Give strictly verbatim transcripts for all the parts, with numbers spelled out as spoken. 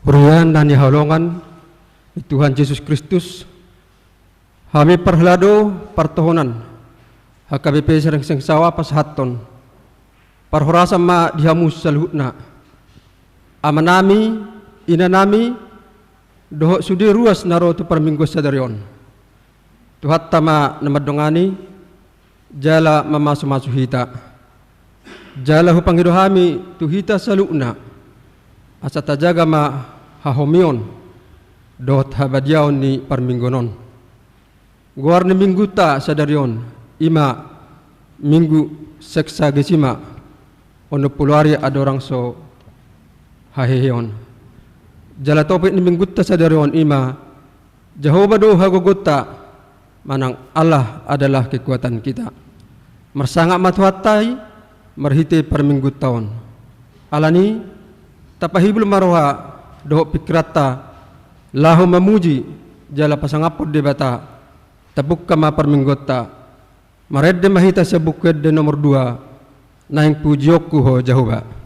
Huria na hinaholongan ni Tuhan Jesus Kristus, Hami parhalado partohonan H K B P Saringsengsawa pasahathon parhorasan ma di hamu saluhutna, amanami, inanami, dohot sude ruas na ro tu parmingguan sadari on. Tuhanta ma na mandongani jala mamasumasu hita. Jala hupangido hami tu hita saluhutna, asa tajaga ma hahomion dohot habadiaon ni parmingguan on. Goar ni minggunta sadari on i ma Minggu Sexagesima, onom pulu ari andorang so haheheon. Jala topik ni minggunta sadari on i ma Jahowa do hagogoonta, manang Allah adalah kekuatan kita. Marsangap ma Tuhanta i marhite parminggunta on. Alani, tapahibul ma roha dohot pingkiranta laho mamuji jala pasangaphon Debata. Tabuka ma parmingguonta. Marende ma hita sian Buku Ende nomor dua, Naeng pujionku Ho Jahowa.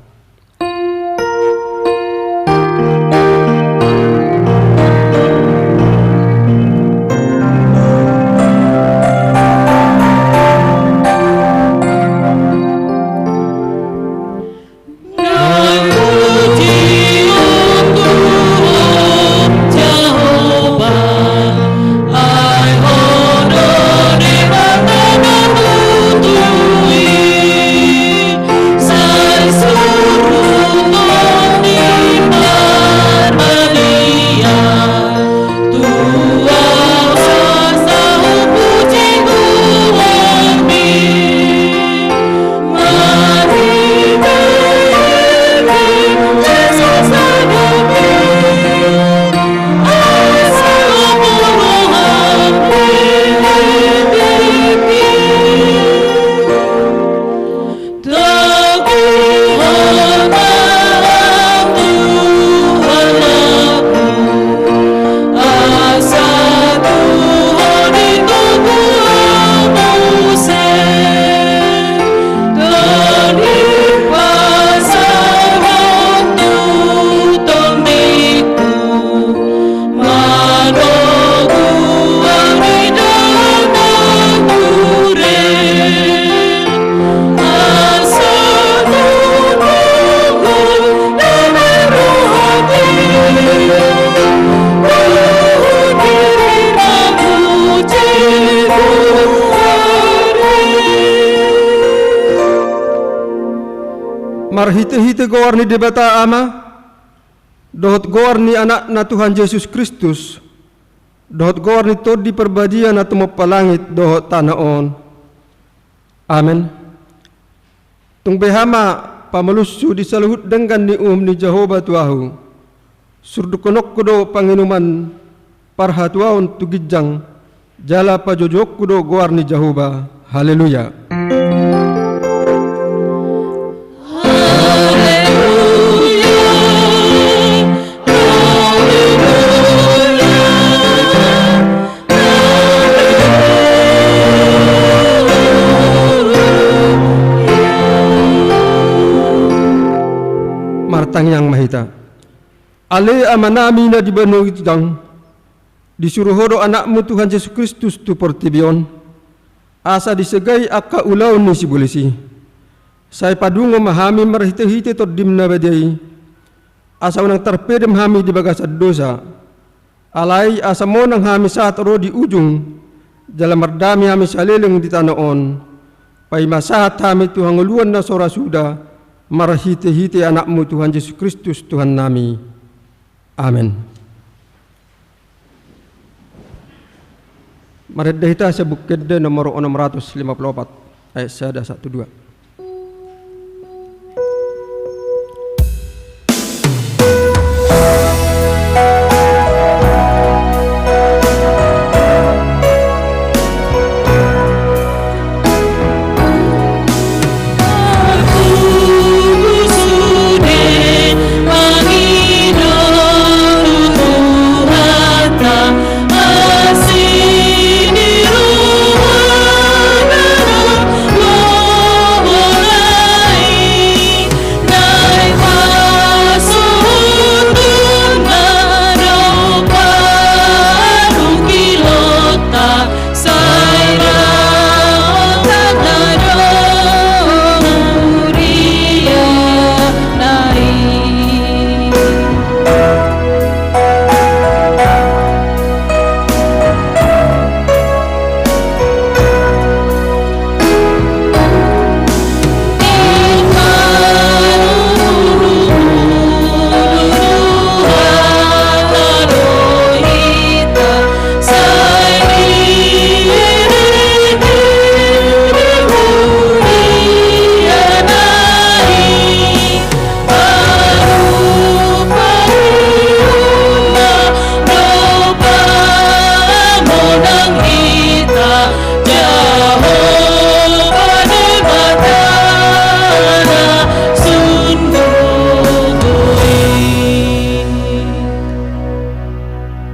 Marhitehite goar ni Debata Ama, dohot goar ni Anakna Tuhan Jesus Kristus, dohot goar ni Tondi Parbadia na tumompa langit dohot tano on. Amen. Tung beha ma pamalumhu di saluhut denggan ni uhum ni Jahowa tu ahu. Surdukkononku do panginuman parhatuaon tu ginjang, jala pajoujouonku do goar ni Jahowa. Haleluya. Martangiang ma hita. Ale Amanami na di banua ginjang, disuru Ho do Anakmu Tuhan Jesus Kristus tu portibi on, asa disegai angka ulaon ni sibolis i. Sai padungo ma hami marhitehite Tondim na badia i, asa unang tarpedem hami di bagasan dosa. Alai asa monang hami sahat ro di ujung, jala mardame hami saleleng di tano on, paima sahat hami tu hangoluan na so ra suda, marhitehite Anakmu Tuhan Jesus Kristus Tuhannami. Amen. Marende hita sian Buku Ende nomor onom ratus lima pulu opat, ayat sada sahat tu dua.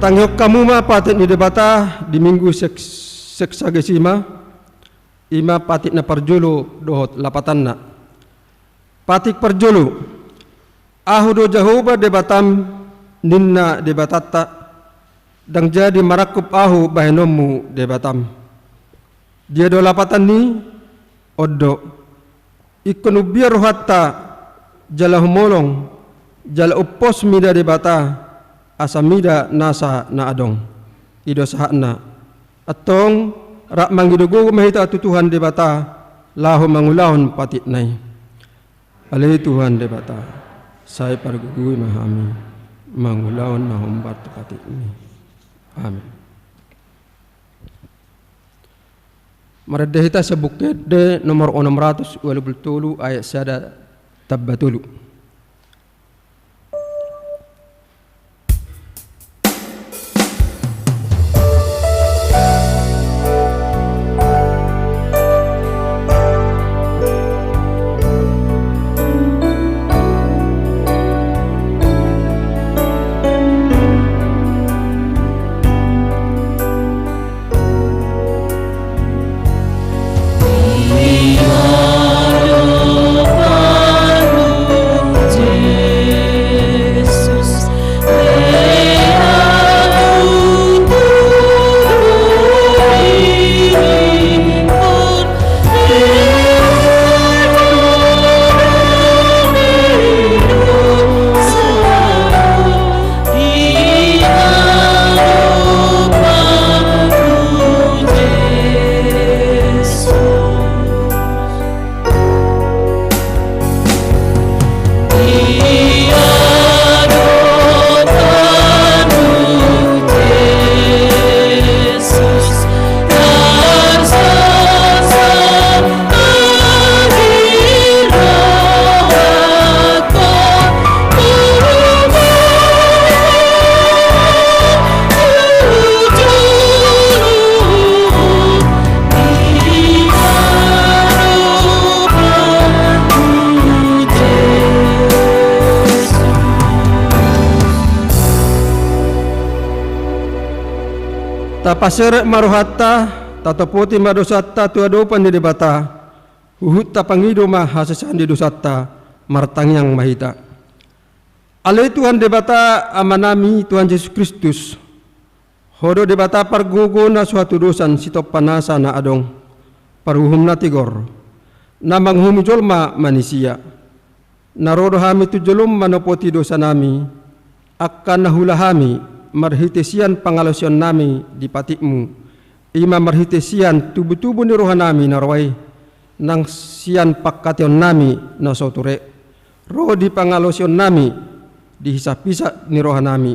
Tangihon hamu ma patik ni Debata di Minggu Sek-, Seksagesima, i ma patik na parjolo dohot lapatanna. Patik parjolo. Ahu do Jahowa Debatam, ninna Debatanta, ndang jadi marangkup ahu bahenonmu Debatam. Dia do lapatan ni? On do. Ingkon umbiar rohanta, jala humolong, jala umpos mida Debata, asa mida nasa na adong. I do sahatna. Antong, rap mangido gogo ma hita tu Tuhan Debata, laho mangulahon patikna i. Ale Tuhan Debata, sai pargogoi ma hami, mangulahon na hombar tu patikmi. Amin. Marende hita sian Buku Ende nomor onom ratus ualu pulu tolu ayat sada tamba tolu. Tapaserep ma rohanta, tatopoti ma dosanta tu adopan ni Debata, huhut tapangido ma hasesaan ni dosanta, martangiang ma hita. Ale Tuhan Debata, Amanami Tuhan Jesus Kristus, Ho do Debata pargogo na so hatudosan sitompa nasa na adong, paruhum na tigor, na manguhumi jolma manisia. Na ro do hami tu jolom manopoti dosanami, angka na huula hami, marhite sian pangalaosionnami di patikmu, i ma marhite sian tubutubu ni rohanami na ro ai, nang sian pangkataionami na so ture, ro di pangalaosionnami di hisaphisap ni rohanami.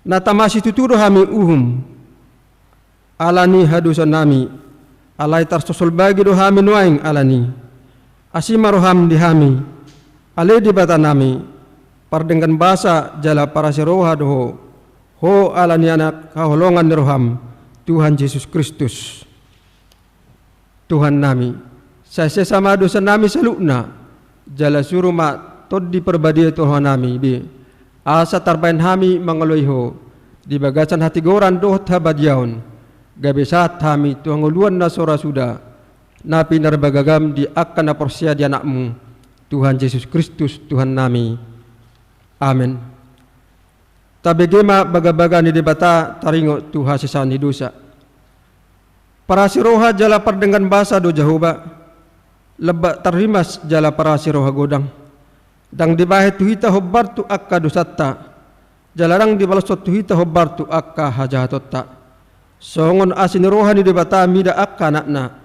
Na tamasi tutu do hami uhum, ala ni hadosaonnami, alai tarsosolbagi do hami nuaeng ala ni. Asi ma roham di hami, ale Debatanami, pardenggan basa jala parasiroha do ho, ho ala ni Anak haholongan ni roham, Tuhan Jesus Kristus. Tuhannami, sai sesa ma dosanami saluhutna, jala suru ma Tondi Parbadia tu rohanami be, asa tarbahen hami mangoloi ho, di bagasan hatigoran dohot habadiaon, gabe sahat hami tu hangoluan na so ra suda, na pinarbagagam di angka na porsea di Anakmu, Tuhan Jesus Kristus, Tuhannami. Amen. Tabege ma bagabaga ni Debata taringot tu hasesaan ni dosa. Parasi roha jala pardenggan basa do Jahowa, lambak tarrimas jala parasi roha godang. Ndang dibahen tu hita hombar tu angka dosanta, jala ndang dibaloshon tu hita hombar tu angka hajahatonta. Songon asi ni roha ni Debata mida angka anakna,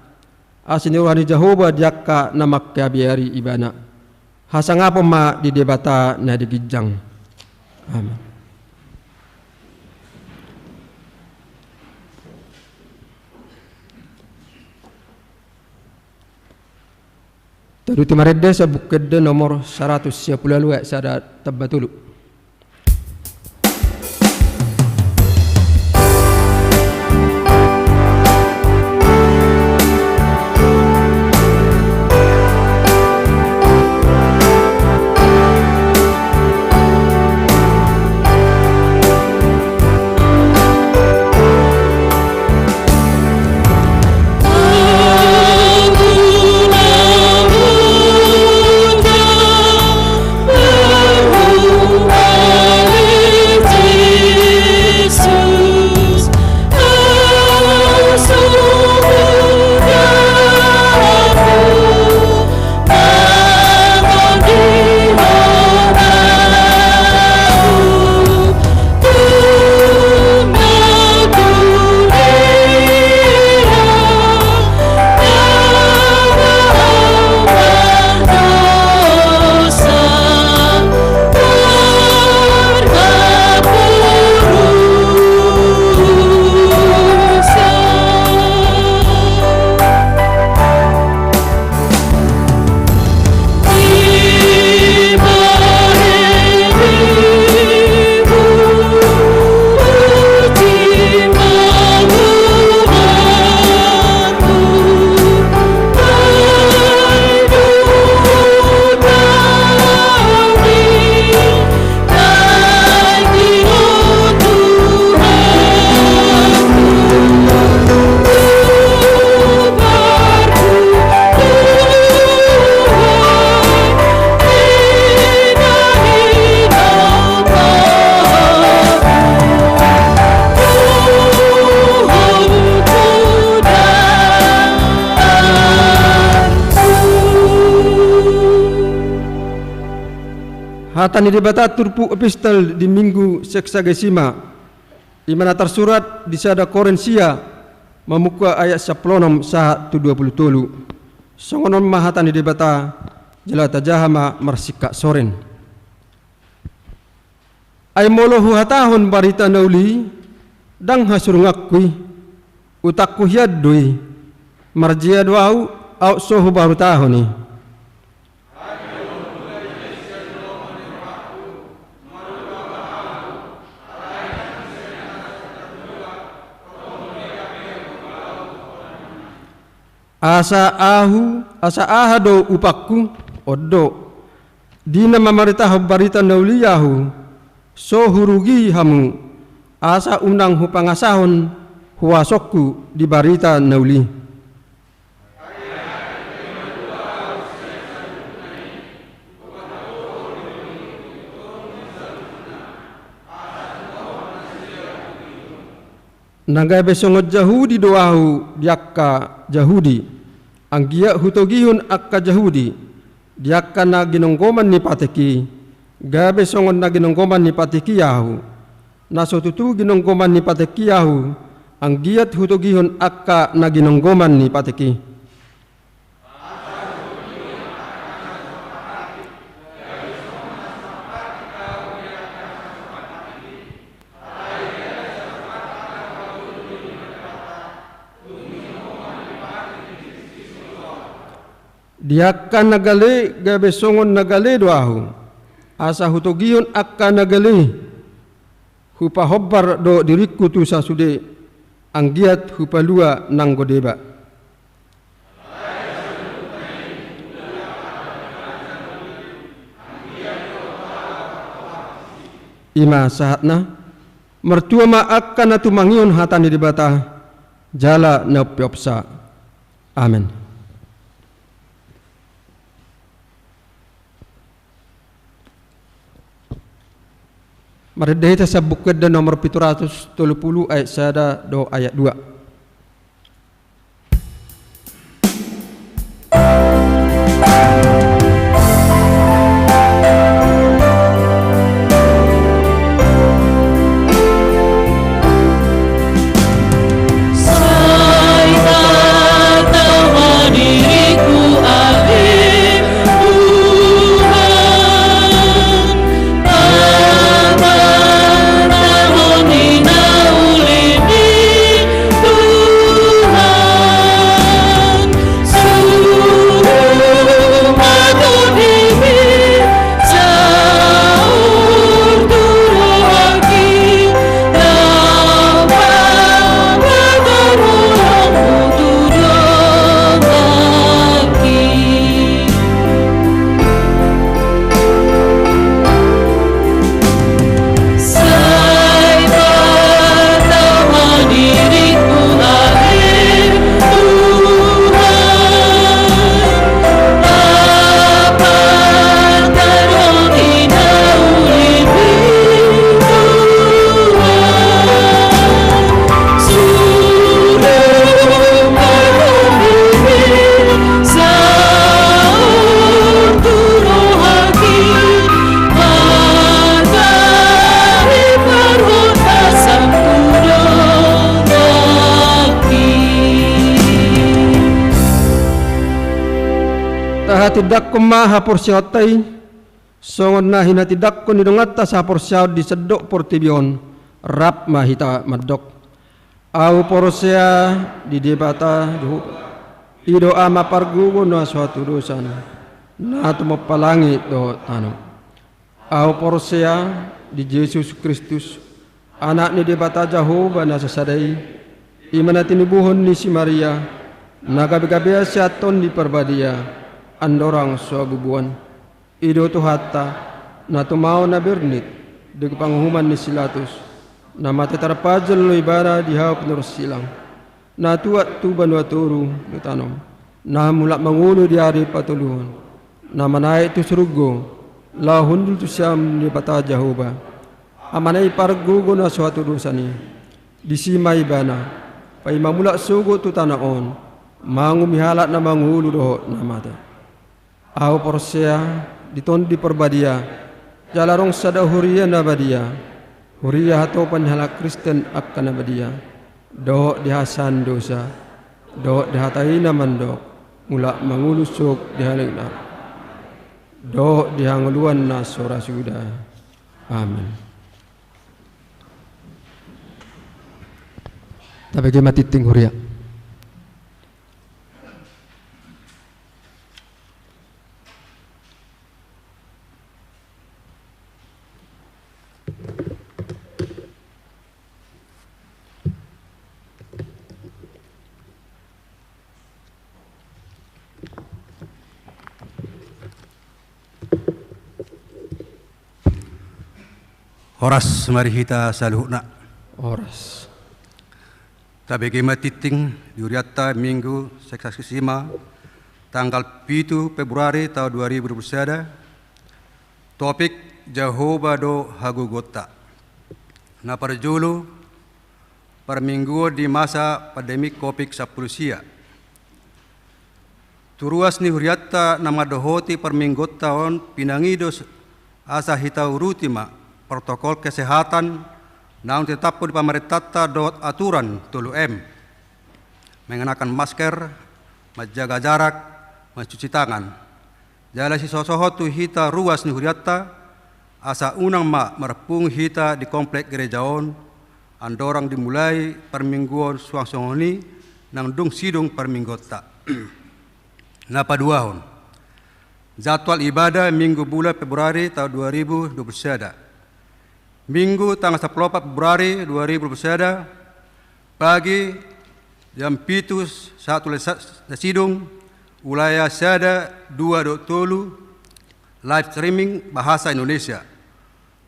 asi ni roha ni Jahowa di angka na mangkabiari Ibana. Hasangapon ma di Debata na di ginjang. Amen. Taluti marende sian Buku Ende nomor saratus sia pulu ualu ayat sada tamba tolu. Hata ni Debata turpuk epistel di Minggu Sexagesima, i ma na tarsurat di sada Korint sia, mamungka ayat sampulu onom sahat tu dua pulu tolu. Songon on ma hata ni Debata, jala tajaha ma marsingkat soreng. Ai molo huhatahon barita na uli, ndang hasurunganku i, utangku hian do i. Marjea do ahu, aut so huparutahon i. Asa ahu, asa aha do upangku? On do, di na mamaritahon barita na uli ahu, so hurugi hamu, asa unang hupangasahon huasongku di barita na uli. Na gabe songon Jahudi do ahu di angka Jahudi, anggiat hutogihon angka Jahudi, di angka na ginonggoman ni patik i, gabe songon na ginonggoman ni patik i ahu. Na so tutu ginonggoman ni patik i ahu, anggiat hutogihon angka na ginonggoman ni patik i. Di angka na gale gabe songon na gale do ahu, asa hutogihon angka na gale. Hupahombar do diringku tu sasude, anggiat hupalua nanggo deba. I ma sahatna. Martua ma angka na tumangihon hata ni Debata, jala na umpeopsa. Amen. Marende hita sian Buku Ende nomor pitu ratus tolu pulu ayat sada dohot ayat dua. Tahatindangkon ma haporseaonta i, songon na hinatindangkon ni donganta sahaporseaon di sandok portibi on. Rap ma hita mandok. Ahu porsea di Debata Jahowa, i do Ama pargogo na so hatudosan, na tumompa langit dohot tano. Ahu porsea di Jesus Kristus, Anak ni Debata Jahowa na sasada i, i ma na tinubuhon ni si Maria, na gabegabean sian Tondi Parbadia, andorang so habubuan. I do Tuhanta, na tumaon na bernit di panguhuman ni si Pilatus, na mate tarpajal do Ibana di hau pinarsilang, na tuat tu banua toru ni tano, na mulak mangolu di ari patoluhon, na manaek tu surgo, laho hundul tu siamun ni Debata Jahowa, Amana i pargogo na so hatudosan i. Disi ma Ibana, paima mulak sogot tu tano on, manguhumi halak na mangolu dohot na mate. Ahu porsea di Tondi Parbadia, Jala adong sada huria na badia, huria hatopan ni halak Kristen angka na badia, dohot di hasesaan dosa, dohot di hata i na mandok, mulak mangolu sop di haliluan, dohot di hangoluan na so ra suda. Amen. Tabege ma tingting, huria. Horas ma di hita saluhutna. Horas. Tabege ma tingting di hurianta Minggu Sexagesima, tanggal pitu Februari taon dua ribu dua puluh sada. Topik: Jahowa do hagogoonta. Na parjolo, parmingguon di masa pandemi Covid sampulu sia. Tu ruas ni hurianta na mandohoti parmingguonta on, pinangido asa hita uruti ma protokol kesehatan naung tetaphon di pamarentanta dohot aturan tolu M, mengenakan masker, manjaga jarak, mancuci tangan. Jala sisosohon tu hita ruas ni hurianta, asa unang ma marpungu hita di komplek gereja on, andorang dimulai parmingguon suang songon i nang dung sidung parmingguonta. Na paduahon, jadwal ibadah Minggu bulan Februari taon dua ribu dua puluh sada. Minggu tanggal sampulu opat Februari dua ribu dua puluh sada, pagi jam pitu sahat tu las sa-, na sidung, wilayah sada, dua dohot tolu, live streaming bahasa Indonesia.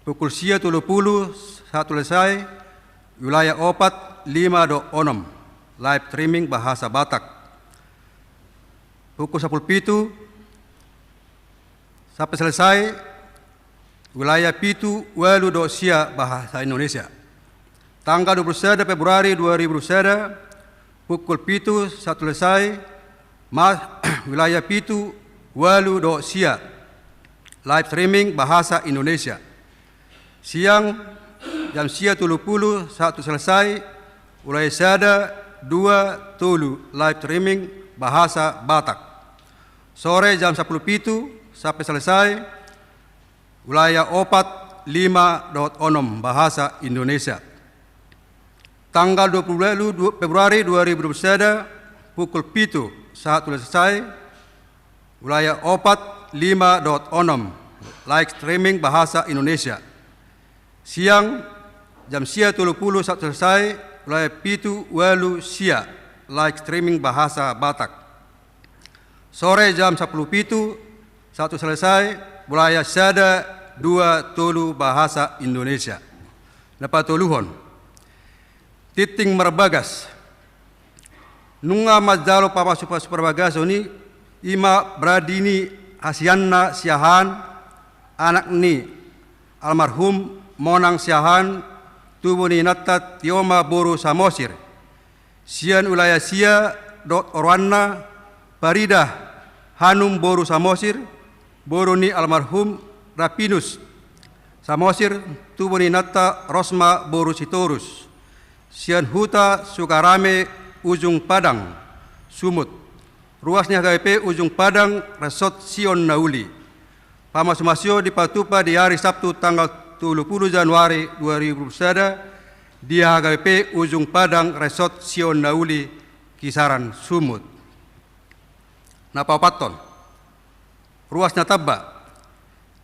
Pukul sia tolu pulu sahat tu las sai, wilayah opat, lima dohot onom, live streaming bahasa Batak. Pukul sampulu pitu sampe selesai, wilayah pitu, ualu dohot sia bahasa Indonesia. Tanggal dua pulu sada Februari dua ribu dua pulu sada, pukul pitu sahat tu las sai, ma-, wilayah pitu, ualu dohot sia, live streaming bahasa Indonesia. Siang, jam sia tolu pulu sahat tu selesai, wilayah sada, dua, tolu, live streaming bahasa Batak. Sore, jam sampulu pitu sampe selesai, wilayah opat, lima dohot onom, bahasa Indonesia. Tanggal dua pulu ualu Februari dua ribu dua pulu sada, pukul pitu sahat tu las sai, wilayah opat, lima dohot onom, live streaming bahasa Indonesia. Siang, jam sia tolu pulu sahat tu las sai, wilayah pitu, ualu, sia, live streaming bahasa Batak. Sore, jam sampulu pitu sahat tu selesai, wilayah sada, dua, tolu, bahasa Indonesia. Na patoluhon, tingting marbagas. Nunga manjalo pamasu-pasu parbagason i, i ma Bradini Hasianna Siahaan, anak ni almarhum Monang Siahaan, tubu ni inanta Tioma boru Samosir, sian wilayah sia, dohot oroanna Paridah Hanum boru Samosir, boru ni almarhum Rapinus Samosir, tubu ni inanta Rosma boru Sitorus, sian huta Sukarame, Ujung Padang, Sumut. Ruas ni H K B P Ujung Padang, Resort Sion na Uli. Pamasu-masu dipatupa di ari Sabtu tanggal tolu pulu Januari dua ribu dua pulu sada di H K B P Ujung Padang, Resort Sion na Uli, Kisaran, Sumut. Na paopathon, ruas na tamba.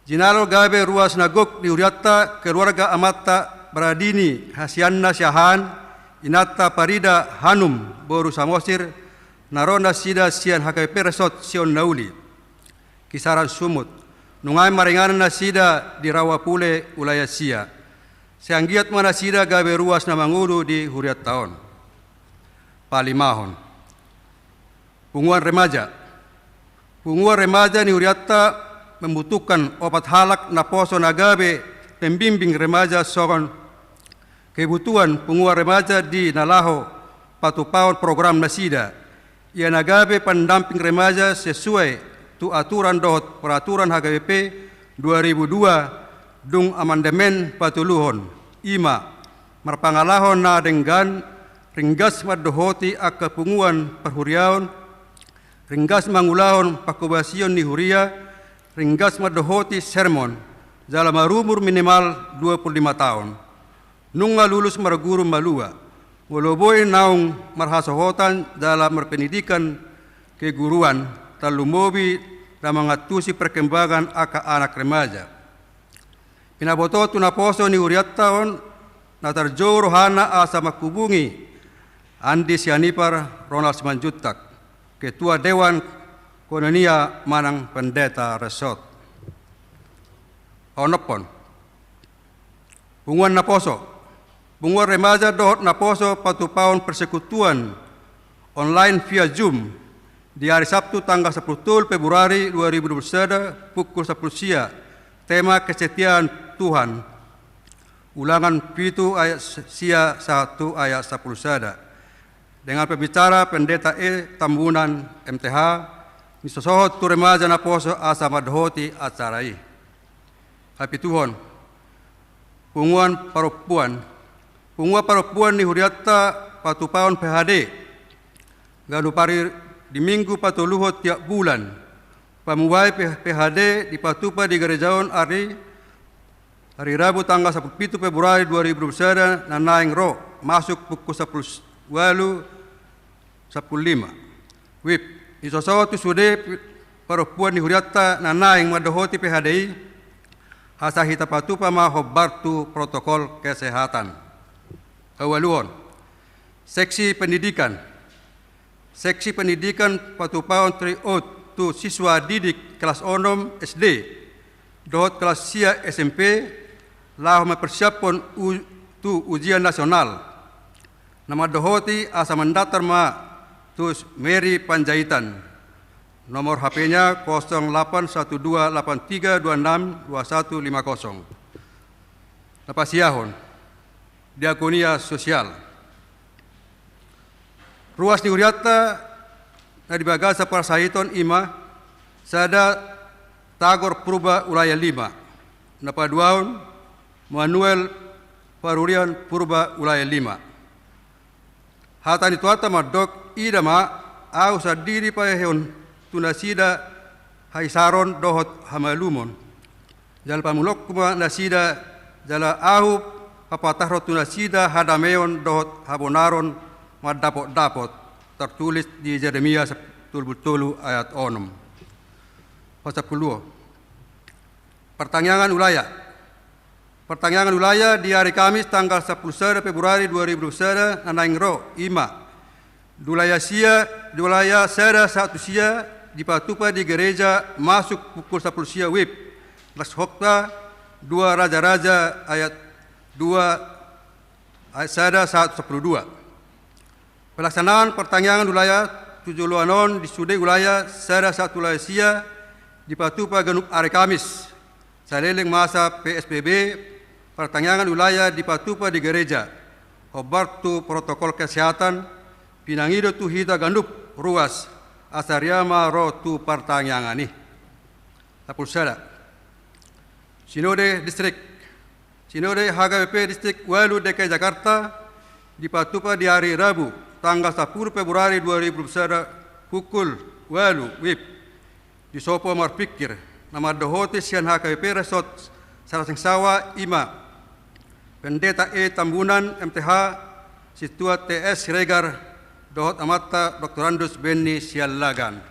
Jinalo gabe ruas na gok di hurianta keluarga amanta Bradini Hasianna Siahaan, inanta Parida Hanum boru Samosir, na ro nasida sian H K B P Resort Sion na Uli, Kisaran, Sumut. Nuaeng maringanan nasida di Rawa Pule, wilayah sia. Sai anggiat ma nasida gabe ruas na mangolu di hurianta on. Palimahon, punguan remaja. Punguan remaja ni hurianta membutuhkan opat halak naposo na gabe pembimbing remaja songon kebutuhan punguan remaja di na laho patupaon program nasida. Ia na gabe pendamping remaja sesuai tu aturan dohot peraturan H K B P dua ribu dua, Dung amandemen patoluhon, i ma marpangalaho na denggan, ringgas mandohoti angka punguan parhuriaon, ringgas mangulahon pangkobasion ni huria, ringgas mandohoti sermon, jala marumur minimal dua pulu lima taon. Nunga lulus marguru malua, molo boi naung marhasohotan jala marpendidikan keguruan, tarlumobi na mangantusi perkembangan angka anak remaja. Pinaboto tu naposo ni hurianta on, na tarjou rohana asa manghubungi Andi Sianipar Ronald Simanjuntak, Ketua Dewan Koinonia manang Pendeta Resort. Onophon. Punguan naposo. Punguan remaja dohot naposo patupahon persekutuan online via Zoom di ari Sabtu tanggal sapuluh tolu Februari dua ribu dua puluh sada pukul sapuluh sia. Tema kesetiaan Tuhan. Ulangan pitu ayat sia sahat tu ayat sapuluh sada. Dengan pembicara Pendeta E Tambunan M T H, nisosohot tu remaja naposo asa mandohoti acara i. Hapituhon. Punguan parompuan. Punguan parompuan ni hurianta patupahon P H D. Ganup ari di minggu patoluhon tiap bulan. Pamuhai P-, P H D dipatupa di gareja on ari, ari Rabu tanggal sapuluh pitu Februari dua ribu dua puluh sada na naeng ro, masuk pukul sapuluh ualu, sapuluh lima. Wib, nisosohot tu sude pi-, parompuan ni hurianta na naeng mandohoti P H D i, asa hita patupa ma hombar tu protokol kesehatan. Haualuhon. Seksi pendidikan. Seksi pendidikan patupahon tryout tu siswa didik kelas onom S D dohot kelas sia S M P laho mampersiaphon u-, tu ujian nasional. Na mandohoti asa mandaftar ma tu Mary Panjaitan. Nomor H P-nya kosong delapan satu dua delapan tiga dua enam dua satu lima kosong. Na pasiahon. Diakonia sosial. Ruas ni hurianta na di bagasan parsahiton i ma sada Tagor Purba Ulaya lima. Na paduahon Manuel Parurian Purba Ulaya lima. Hata ni Tuhanta mandok, ida ma, ahu sandiri paehehon tu nasida haisaron dohot hamalumon. Jala pamulokku ma nasida, jala ahu papatahon tu nasida hadameon dohot habonaron mandapotdapot, tartulis di Jeremia sap-, tolu pulu tolu ayat onom. Pasapuluo. Partangiangan Ulaya. Partangiangan Ulaya di ari Kamis tanggal sapuluh sada Februari dua ribu dua puluh sada na naeng ro, i ma. Di Ulaya sia, di Ulaya sada sahat tu sia dipatupa di gereja masuk pukul sapuluh sia wib. Laos Hokta dua Raja-raja ayat dua, ayat sada sahat sapuluh dua. Pelaksanaan partangiangan Ulaya tu joloan on di sude Ulaya sada sahat tu Ulaya sia dipatupa ganup ari Kamis. Saleleng masa P S B B, partangiangan Ulaya dipatupa di gereja. Hombar tu protokol kesehatan, pinangido tu hita ganup ruas, asa riama ro tu partangiangan i. Sapuluh sada. Sinode Distrik. Sinode H K B P Distrik ualu D K I Jakarta dipatupa di ari Rabu, tanggal sapuluh Februari dua ribu dua puluh sada, pukul ualu wib. Disopo marpingkir, na mandohoti sian H K B P Resort Sarasengsawa i ma. Pendeta E Tambunan M T H, Sintua T S Siregar, dohot amanta Doktorandus Benny Siallagan.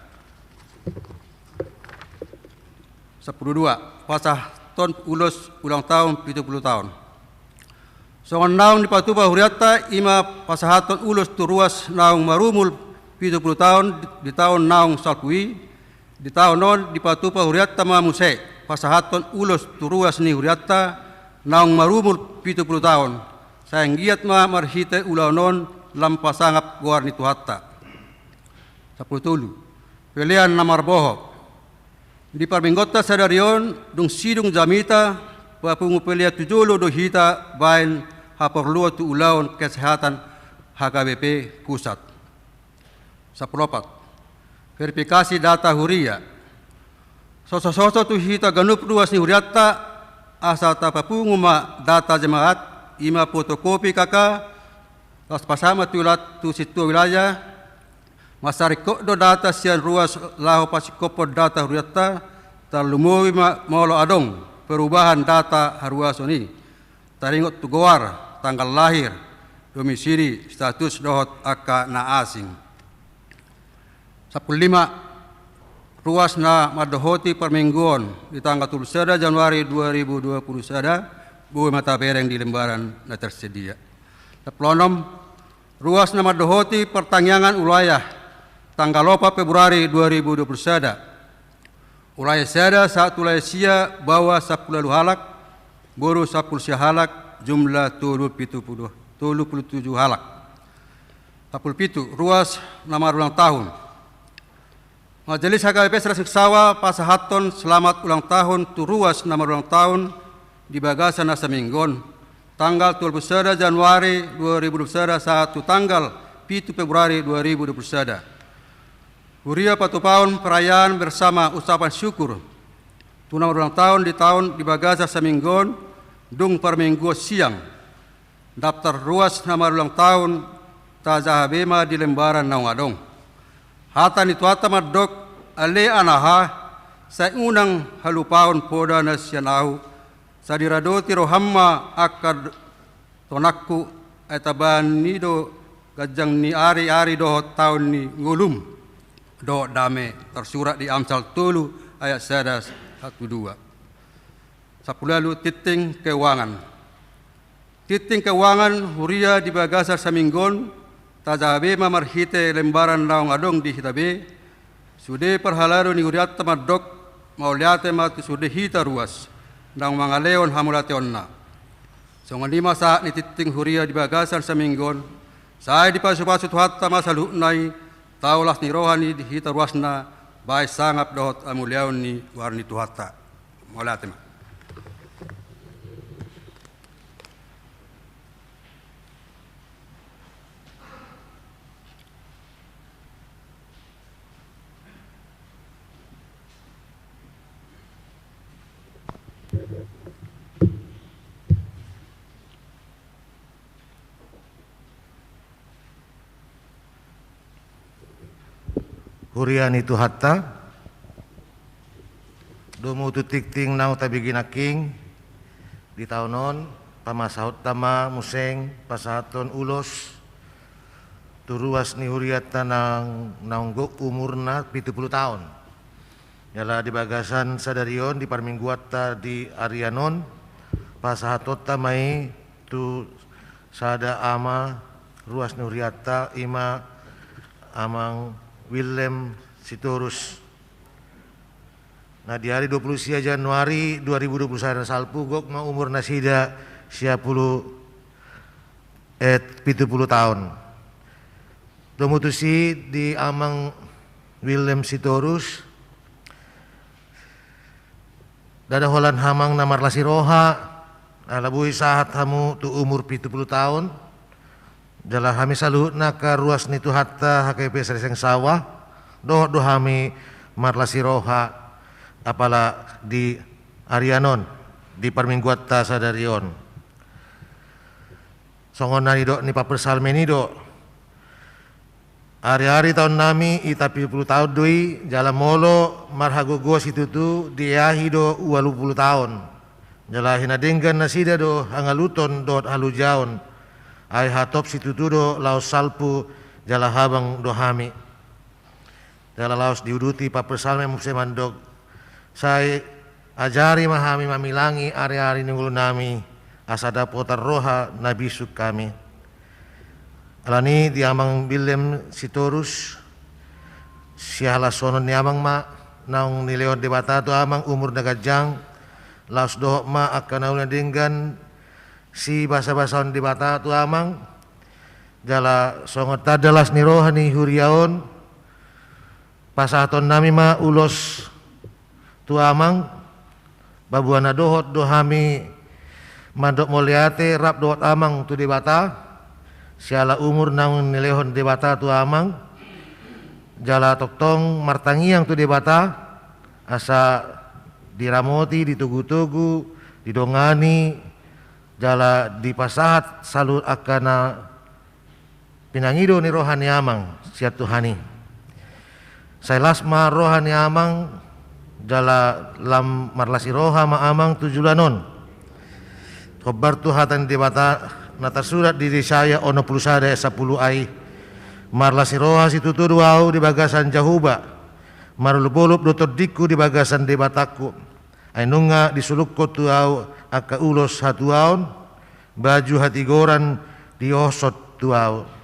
Sapuluh dua, pasahathon ulos ulang taon pitu pulu taon. Songon naung dipatupa hurianta i ma pasahathon ulos tu ruas naung marumur pitu pulu taon di taon naung salpu i, di taon on dipatupa hurianta ma muse pasahathon ulos tu ruas ni hurianta naung marumur pitu pulu taon, sai anggiat ma marhite ulaon on lam pasangap goar ni Tuhanta. Sapuluh tolu. Pelean na marbohop. Di parmingguonta sadari on, dung sidung jamita, papungu pelean tu jolo do hita baen haporluon tu ulaon kesehatan H K B P Pusat. Sapuluh opat. Verifikasi data huria. Sosososo tu hita ganup ruas ni hurianta, asa tapapungu ma data jemaat, i ma fotokopi K K, laos pasahat ma tu ila-, tu sintua wilayah. Mansai ringkot do data sian ruas laho pasingkophon data hurianta, tarlumobi ma molo adong perubahan data haruason i. Taringot tu goar, tanggal lahir, domisili, status dohot angka na asing. Sampulu lima, ruas na mandohoti parmingguon di tanggal tolu pulu sada Januari dua ribu dua puluh sada, boi ma tabereng di lembaran na tersedia. Sampulu onom, ruas na mandohoti partangiangan ulayah tanggal opat Februari dua ribu dua puluh sada. Ulayah sada sahat tu ulayah sia, baoa sampulu ualu halak, boru sampulu sia halak, jumlah tolu pitu pulu, tolu pulu tuju halak. Sampulu pitu, ruas na marulang tahun. Majelis H K B P se Rasingsawah pasahathon selamat ulang tahun tu ruas na marulang tahun di bagasan na saminggu on, tanggal dua pulu sada Januari dua ribu dua pulu sada sahat tu tanggal pitu Februari dua ribu dua pulu sada. Huria patupaon perayaan bersama ucapan syukur tu na marulang tahun di tahun di bagasan saminggu on, dung parmingguon siang. Daftar ruas na marulang tahun tajaha be ma di lembaran naung adong. Hata ni Tuhanta mandok, ale anaha, sai unang halupaon poda na sian ahu, sai diradoti roham ma angka d-, tonangku, ai tabanan i do ganjang ni ari-ari dohot taon ni ngolum dohot dame, tarsurat di Amsal tolu ayat sada sahat tu dua. Sampulu ualu, tinting keuangan. Tinting keuangan huria di bagasan saminggu on tajaha be ma marhite lembaran naung adong di hita be. Sude parhalado ni hurianta mandok, mauliate ma tu sude hita ruas naung mangalehon hamauliateonna. Songon i ma sahat ni tinting huria di bagasan saminggu on. Sai dipasupasu Tuhanta ma saluhutna i, tau las ni roha ni hita ruasna, bahen sangap dohot hamuliaon ni goar ni Tuhanta. Mauliate ma. Huria ni Tuhanta, domu tu tingting naung tabege nangkin di taon on, pamasahonta ma muse pasahathon ulos tu ruas ni hurianta naung, naung gok umurna pitu pulu taon. Jala di bagasan sadari on, di parmingguanta di arian on, pasahathonta ma i tu sada ama ruas ni hurianta, i ma Amang Willem Sitorus. Na di ari dua pulu sia Januari dua ribu dua pulu sada na salpu, gok ma umur nasida sia pulu, eh, pitu pulu taon. Domu tusi di Amang Willem Sitorus, ndada holan hamu amang na marlas ni roha, ala boi sahat hamu tu umur pitu pulu taon, jala hami saluhutna angka ruas ni Tuhanta H K B P se Rasingsawah, dohot do hami marlas ni roha, apala di arian on, di parmingguanta sadari on. Songon na nidok ni parpsalmen i do, ari-ari taonnami i tapitu pulu taon do i, jala molo marhagogoon situtu dieahi do ualu pulu taon. Jala hinadenggan nasida do hangaluton dohot halojaon. Ai hatop situtu do laos salpu jala habang do hami. Jala laos diuduti parpsalmen muse mandok, sai ajari ma hami mamilangi ari-ari ni ngolunami, asa dapotan roha na bisuk hami. Alani di Amang Willem Sitorus, sihalasonon ni amang ma naung nilehon Debata tu amang umur na ganjang, laos dohot ma angka na uli na denggan sibasa-basaon Debata tu amang, jala songon tanda las ni roha ni huria on, pasahatonnami ma ulos tu amang, paboa na dohot do hami mandok mauliate rap dohot amang tu Debata, siala umur naung nilehon Debata tu amang, jala tongtong martangiang tu Debata, asa diramoti, ditogu-togu, didongani jala dipasahat saluhut angka na pinangido ni roha ni amang sian Tuhan i. Sai las ma roha ni amang, jala lam marlas ni roha ma amang tu joloan on. Hombar tu hata ni Debata na tarsurat di Jesaya onom pulu sada ayat sampulu ai: Marlas ni roha situtu do ahu di bagasan Jahowa, marolopolop do tondingku di bagasan Debatangku. Ai nunga disulungkon tu ahu angka ulos hatuaon, baju hatigoran diosot tu ahu.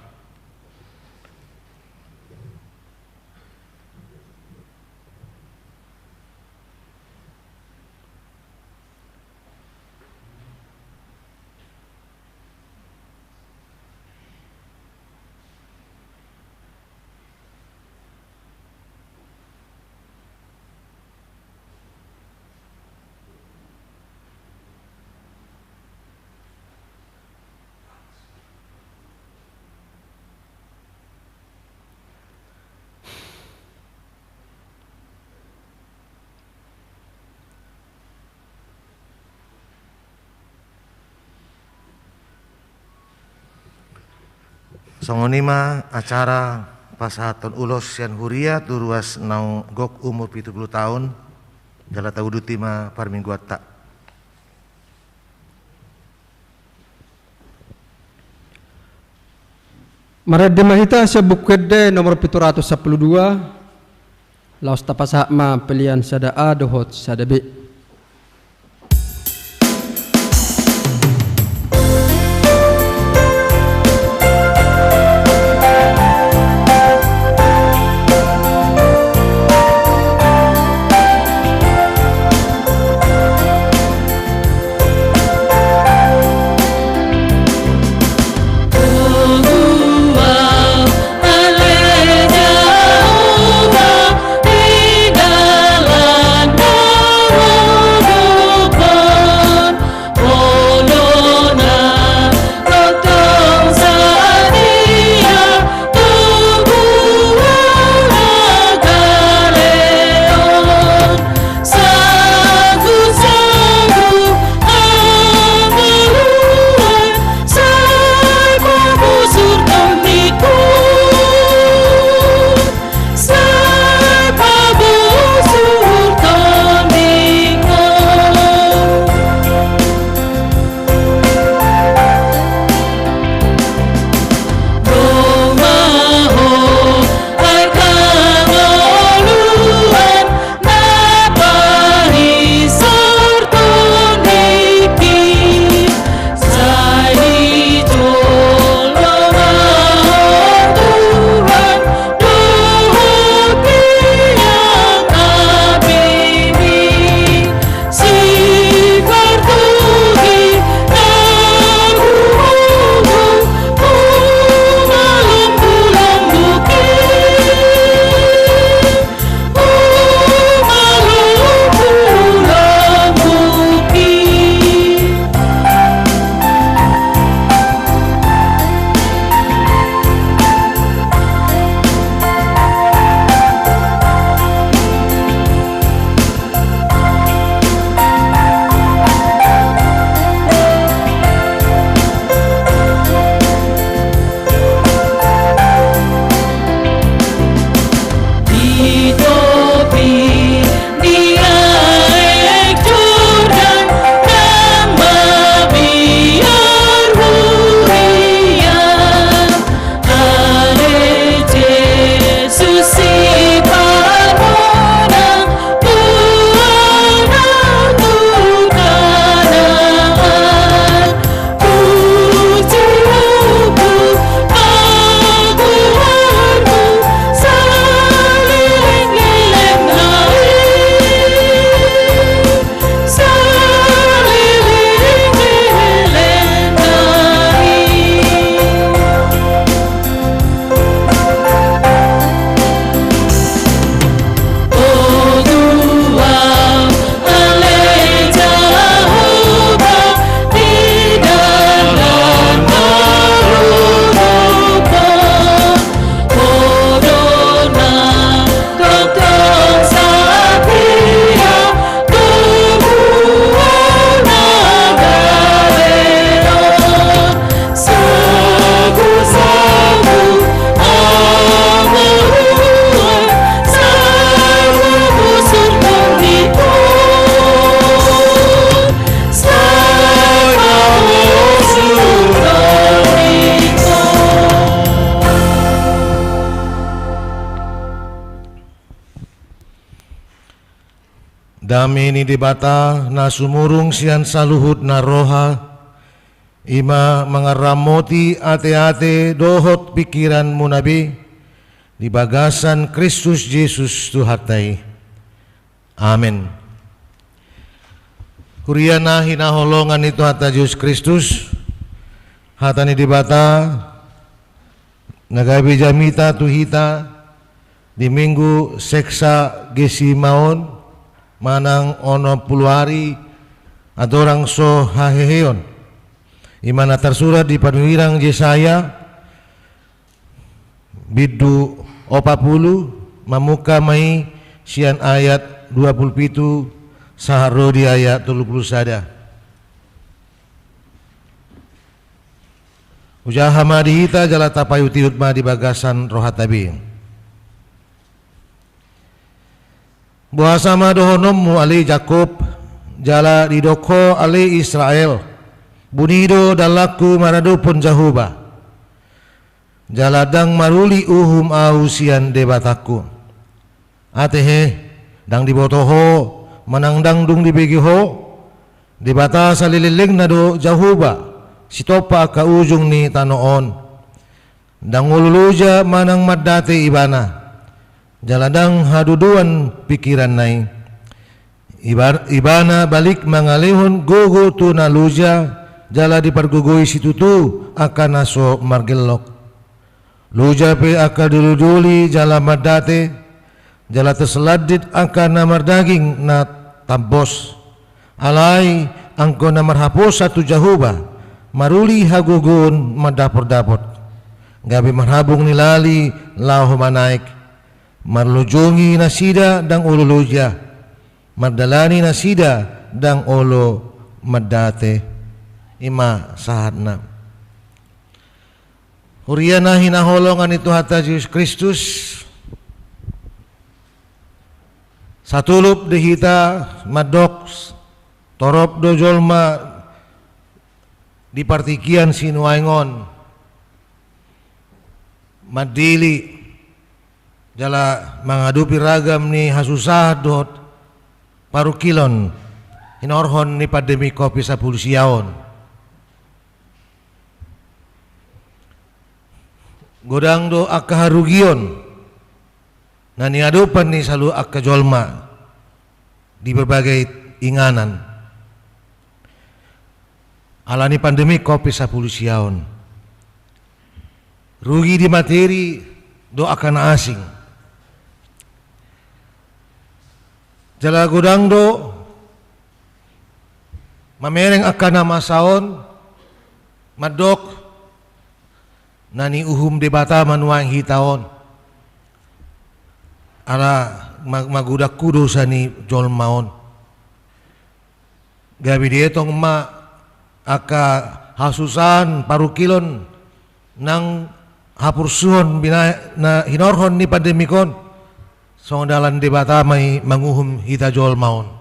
Songon i ma acara pasahathon ulos sian huria tu ruas naung gok umur pitu pulu taon, jala tauduti ma parmingguanta. Marende ma hita sian Buku Ende nomor pitu ratus sampulu dua, laos tapasahat ma pelean sada A dohot sada B. Dame ni Debata na sumurung sian saluhut na roha, i ma mangaramoti ate-ate dohot pingkiranmuna be, di bagasan Kristus Jesus Tuhanta i. Amen. Huria na hinaholongan ni Tuhanta Jesus Kristus, hata ni Debata na gabe jamita tu hita di Minggu Sexagesima on, manang onom pulu ari andorang so haheheon, i ma na tarsurat di panurirang Jesaya bindu opat pulu, mamungka ma i sian ayat dua pulu pitu sahat ro di ayat tolu pulu sada. Hujaha ma di hita jala tapaihut-ihut ma di bagasan rohanta be. Boasa ma dohononmu ale Jakkob, jala didok ho ale Israel: Buni do dalanku maradophon Jahowa, jala ndang maruli uhum ahu sian Debatangku. Ate he, ndang diboto ho, manang ndang dung dibege ho? Debata saleleng-lengna do Jahowa, sitompa angka ujung ni tano on. Ndang olo loja manang mandate Ibana, jala ndang hadodoan pingkiranna i. Iba-, Ibana balik mangalehon gogo tu na loja, jala dipargogoi situtu angka na so margellok. Loja pe angka doli-doli jala mandate, jala tarselandit angka na mardaging na tambos. Alai anggo na marhaposan tu Jahowa, maruli hagogoon mandapot-dapot, gabe marhabung ni lali laho manaek. Marlojongi nasida ndang olo loja, mardalani nasida ndang olo mandate. I ma sahatna. Huria na hinaholongan ni Tuhanta Jesus Kristus, satulup do hita mandok, torop do jolma di partingkian sinuaeng on mandele jala mangadopi ragam ni hasusaan dohot parungkilon hinorhon ni pandemi covid sampulu sia on. Godang do angka harugion na niadopan ni saluhut angka jolma di berbagai inganan ala ni pandemi covid sampulu sia on. Rugi di materi dohot angka na asing. Jala godang do mamereng angka na masa on mandok na niuhum Debata ma nuaeng hita on. Ala ma-, magodang do dosa ni jolma on. Gabe dietong ma angka hasusaan parungkilon nang hapursuhon bina-, na hinorhon ni pandemi on, songon dalan Debata ma i manguhum hita jolma on.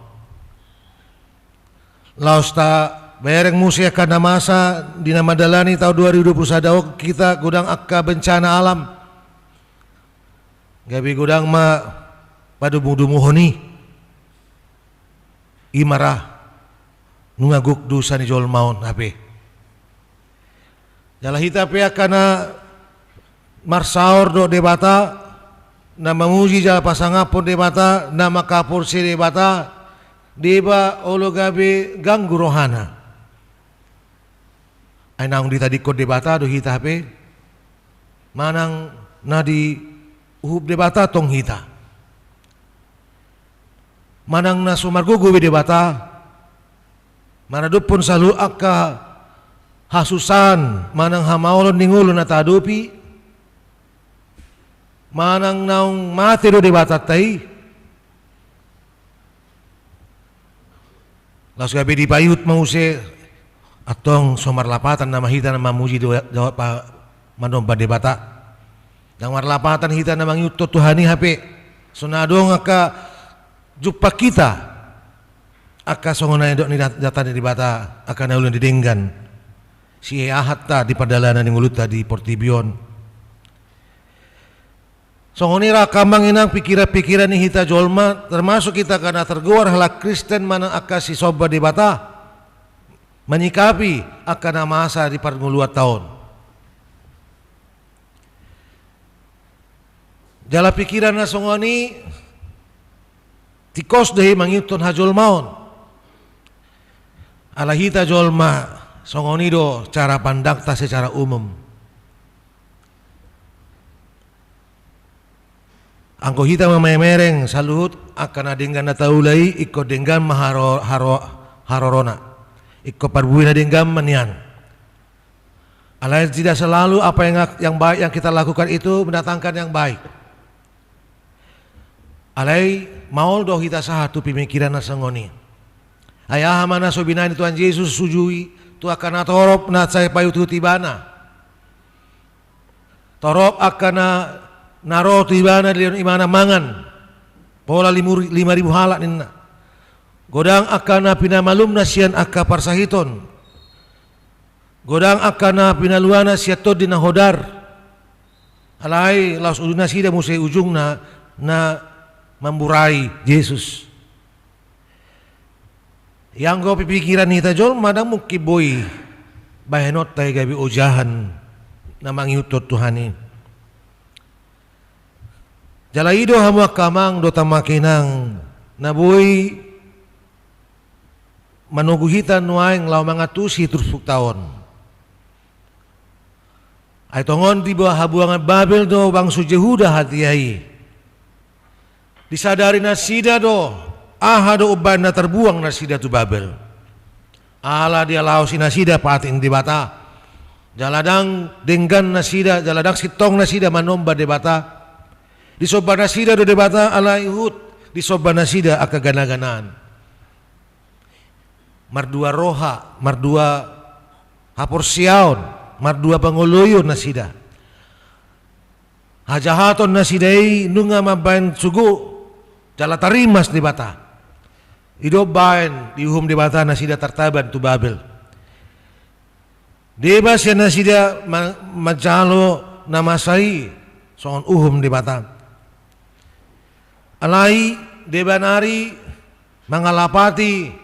Laos tabereng muse angka na masa di na mandalani taon dua ribu dua puluh sada on, hita godang angka bencana alam. Gabe godang ma padomu-domuhon i. I ma ra nunga gok dosa ni jolma on hape. Jala hita pe angka na marsaor dohot Debata, na mamuji jala pasangaphon Debata, na mangkaporse Debata, deba olo gabe ganggu rohana. Ai naung ditadingkon Debata do hita hape, manang na diuhum Debata tong hita. Manang na so margogo be Debata maradophon saluhut angka hasusaan manang hamaolon ni ngolu na taadopi, manang naung mate do Debatanta i. Laos gabe dipaihut ma muse, antong so marlapatan nama hita na mamuji do-, do-, pa-, manomba Debata. Ndang marlapatan hita na mangihuthon Tuhan i hape. So na adong angka jumpang hita, angka songon na nidok ni dat-, hata ni Debata, angka na uli na didenggan siehanta di pardalanan ni ngolunta di portibi on. Songon i ra angka amang inang pikiran-pikiran ni hita jolma, termasuk hita angka na tergoar halak Kristen manang angka sisomba Debata, menyikapi angka na masa di parngoluanta on. Jala pikiran na songon i tingkos do i mangihuthon hajolmaon. Ala hita jolma songon i do cara pandangta secara umum. Anggo hita ma mamereng saluhut angka na denggan na taula i, ingkon denggan ma haro-, haro-, harorona. Ingkon parbue na denggan ma nian. Alai tidak selalu apa yang, yang baik yang kita lakukan itu mendatangkan yang baik. Alai maol do hita sahat tu pemikiran na songon i. Ai aha ma na so binahen ni Tuhan Jesus sujui tu angka na torop na sai paihut-ihut ibana. Torop angka na, na ro tu ibana dilehon ibana mangan. Pola limur-, lima ribu halak ninna. Godang angka na pinamalumna sian angka parsahiton. Godang angka na pinaluana sian tondi na hodar. Alai laos ujung nasida muse ujungna na mamburai Jesus. Ianggo pipikiran ni hita jolma ndang mungkin boi bahenonta i gabe ojahan na mangihuthon Tuhan i. Jala i do hamu angka amang dohot amang inang na boi manogu hita nuaeng laho mangantusi turpukta on. Ai tongon di ba-, habuangan Babel do bangso Jehuda hatiha i. Disadari nasida do aha do umbahen na tarbuang nasida tu Babel. Ala dialahosi nasida patik ni Debata. Jala ndang denggan nasida, jala ndang sintong nasida manomba Debata. Disomba nasida do Debata ala ihut disomba nasida angka gana-ganaan. Mardua roha, mardua haporseaon, mardua pangoloion nasida. Hajahaton nasida i nunga mambahen sogo jala tarimas Debata. I do umbahen diuhum Debata nasida tartaban tu Babel. Deba sian nasida ma-, manjalo na masa i songon uhum Debata. Alai deba nari mangalapati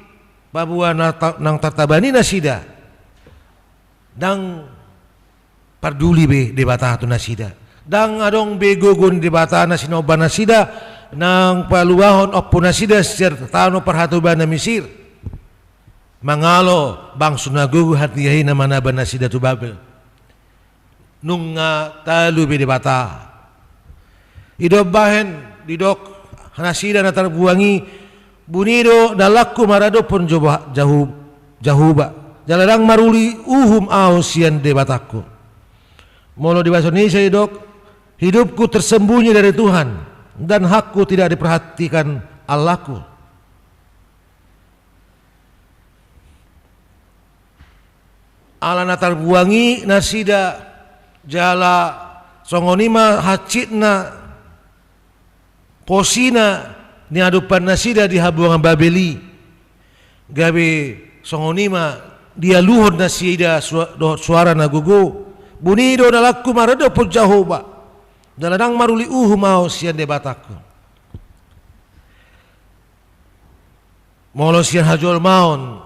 paboa na ta-, naung tartaban i nasida. Ndang parduli be Debata tu nasida. Ndang adong be gogo ni Debata na sinomba nasida, naung paluahon ompu nasida sian tano parhatobanan Misir. Mangalo bangso na gogo hatiha i na manaba nasida tu Babel. Nunga talu be Debata. I do umbahen didok nasida na tarbuang i, buni do dalanku maradophon Jahowa, Jahowa. Jala ndang maruli uhum ahu sian Debatangku. Molo di bahasa Indonesia didok, hidupku tersembunyi dari Tuhan, dan hakku tidak diperhatikan Allahku. Ala na tarbuang i nasida jala songon i ma hansitna posina niadopan nasida di habuangan Babel i. Gabe songon i ma dialuhon nasida sua-, dohot suara na gogo. Buni do dalanku maradophon Jahowa. Jala ndang maruli uhum ahu sian Debatangku. Molo sian hajolmaon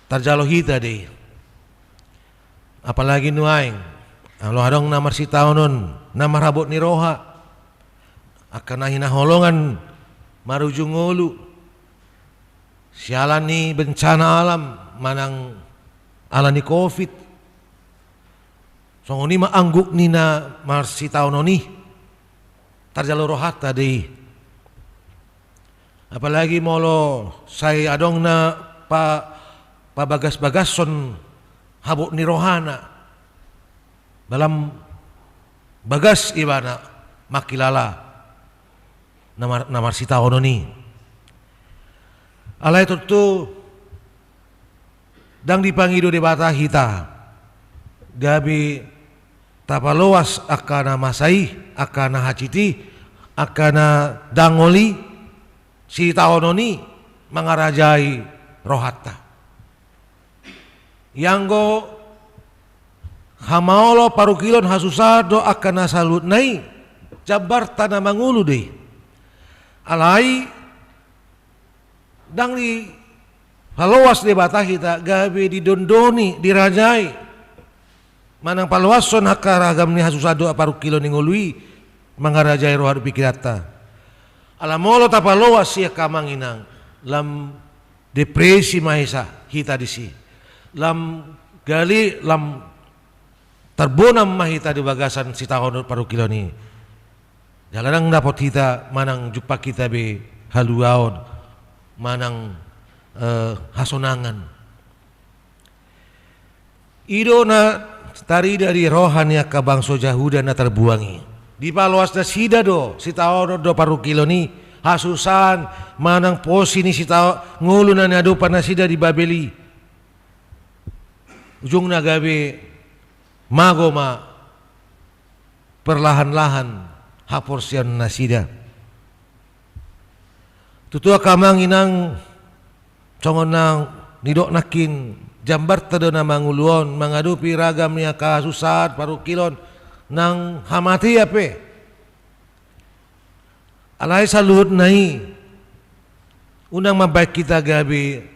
tarjalo hita do i. Apalagi nuaeng, molo adong na marsitaonon, na marhabot ni roha, angka na hinaholongan marujung ngolu, siala ni bencana alam, manang ala ni covid. Songon i ma angguk ni na marsitaonon i. Tarjalo rohanta do i. Apalagi molo sai adong na pa-, pabagas-bagashon habot ni rohana. Dalam bagas ibana mangkilala na mar-, na marsitaonon i. Alai tontu ndang dipangido Debata hita gabe tapaloas angka na masa i, angka na hansit i, angka na dangol i, sitaonon i mangarajai rohanta. Ianggo hamaolon, parungkilon, hasusaan dohot angka na saluhutna i, jambarta na mangolu do i. Alai ndang dipaloas Debata hita gabe didondoni, dirajai, manang paloashon angka ragam ni hasusaan dohot parungkilon ni ngolu i mangarajai roha dohot pingkiranta. Ala molo tapaloas i angka amang inang, lam depresi ma hita, hita disi. Lam gale, lam tarbonam ma hita di bagasan sitaonon parungkilon i. Jala ndang dapot hita manang jumpang hita be haluaon manang, eh, hasonangan. I do na tarida di roha ni angka bangso Jahuda na tarbuang i. Dipaloas nasida do sitaonon dohot parungkilon i, hasusaan manang posi ni sitao-, ngolu na niadopan nasida di Babel i. Ujungna gabe mago ma perlahan-lahan haporseaon nasida. Tutu angka amang inang, songon na nidok nangkin, jambarta do na mangolu on mangadopi ragam ni angka hasusaan parungkilon nang hamatean pe. Alai saluhutna i unang mambahen hita gabe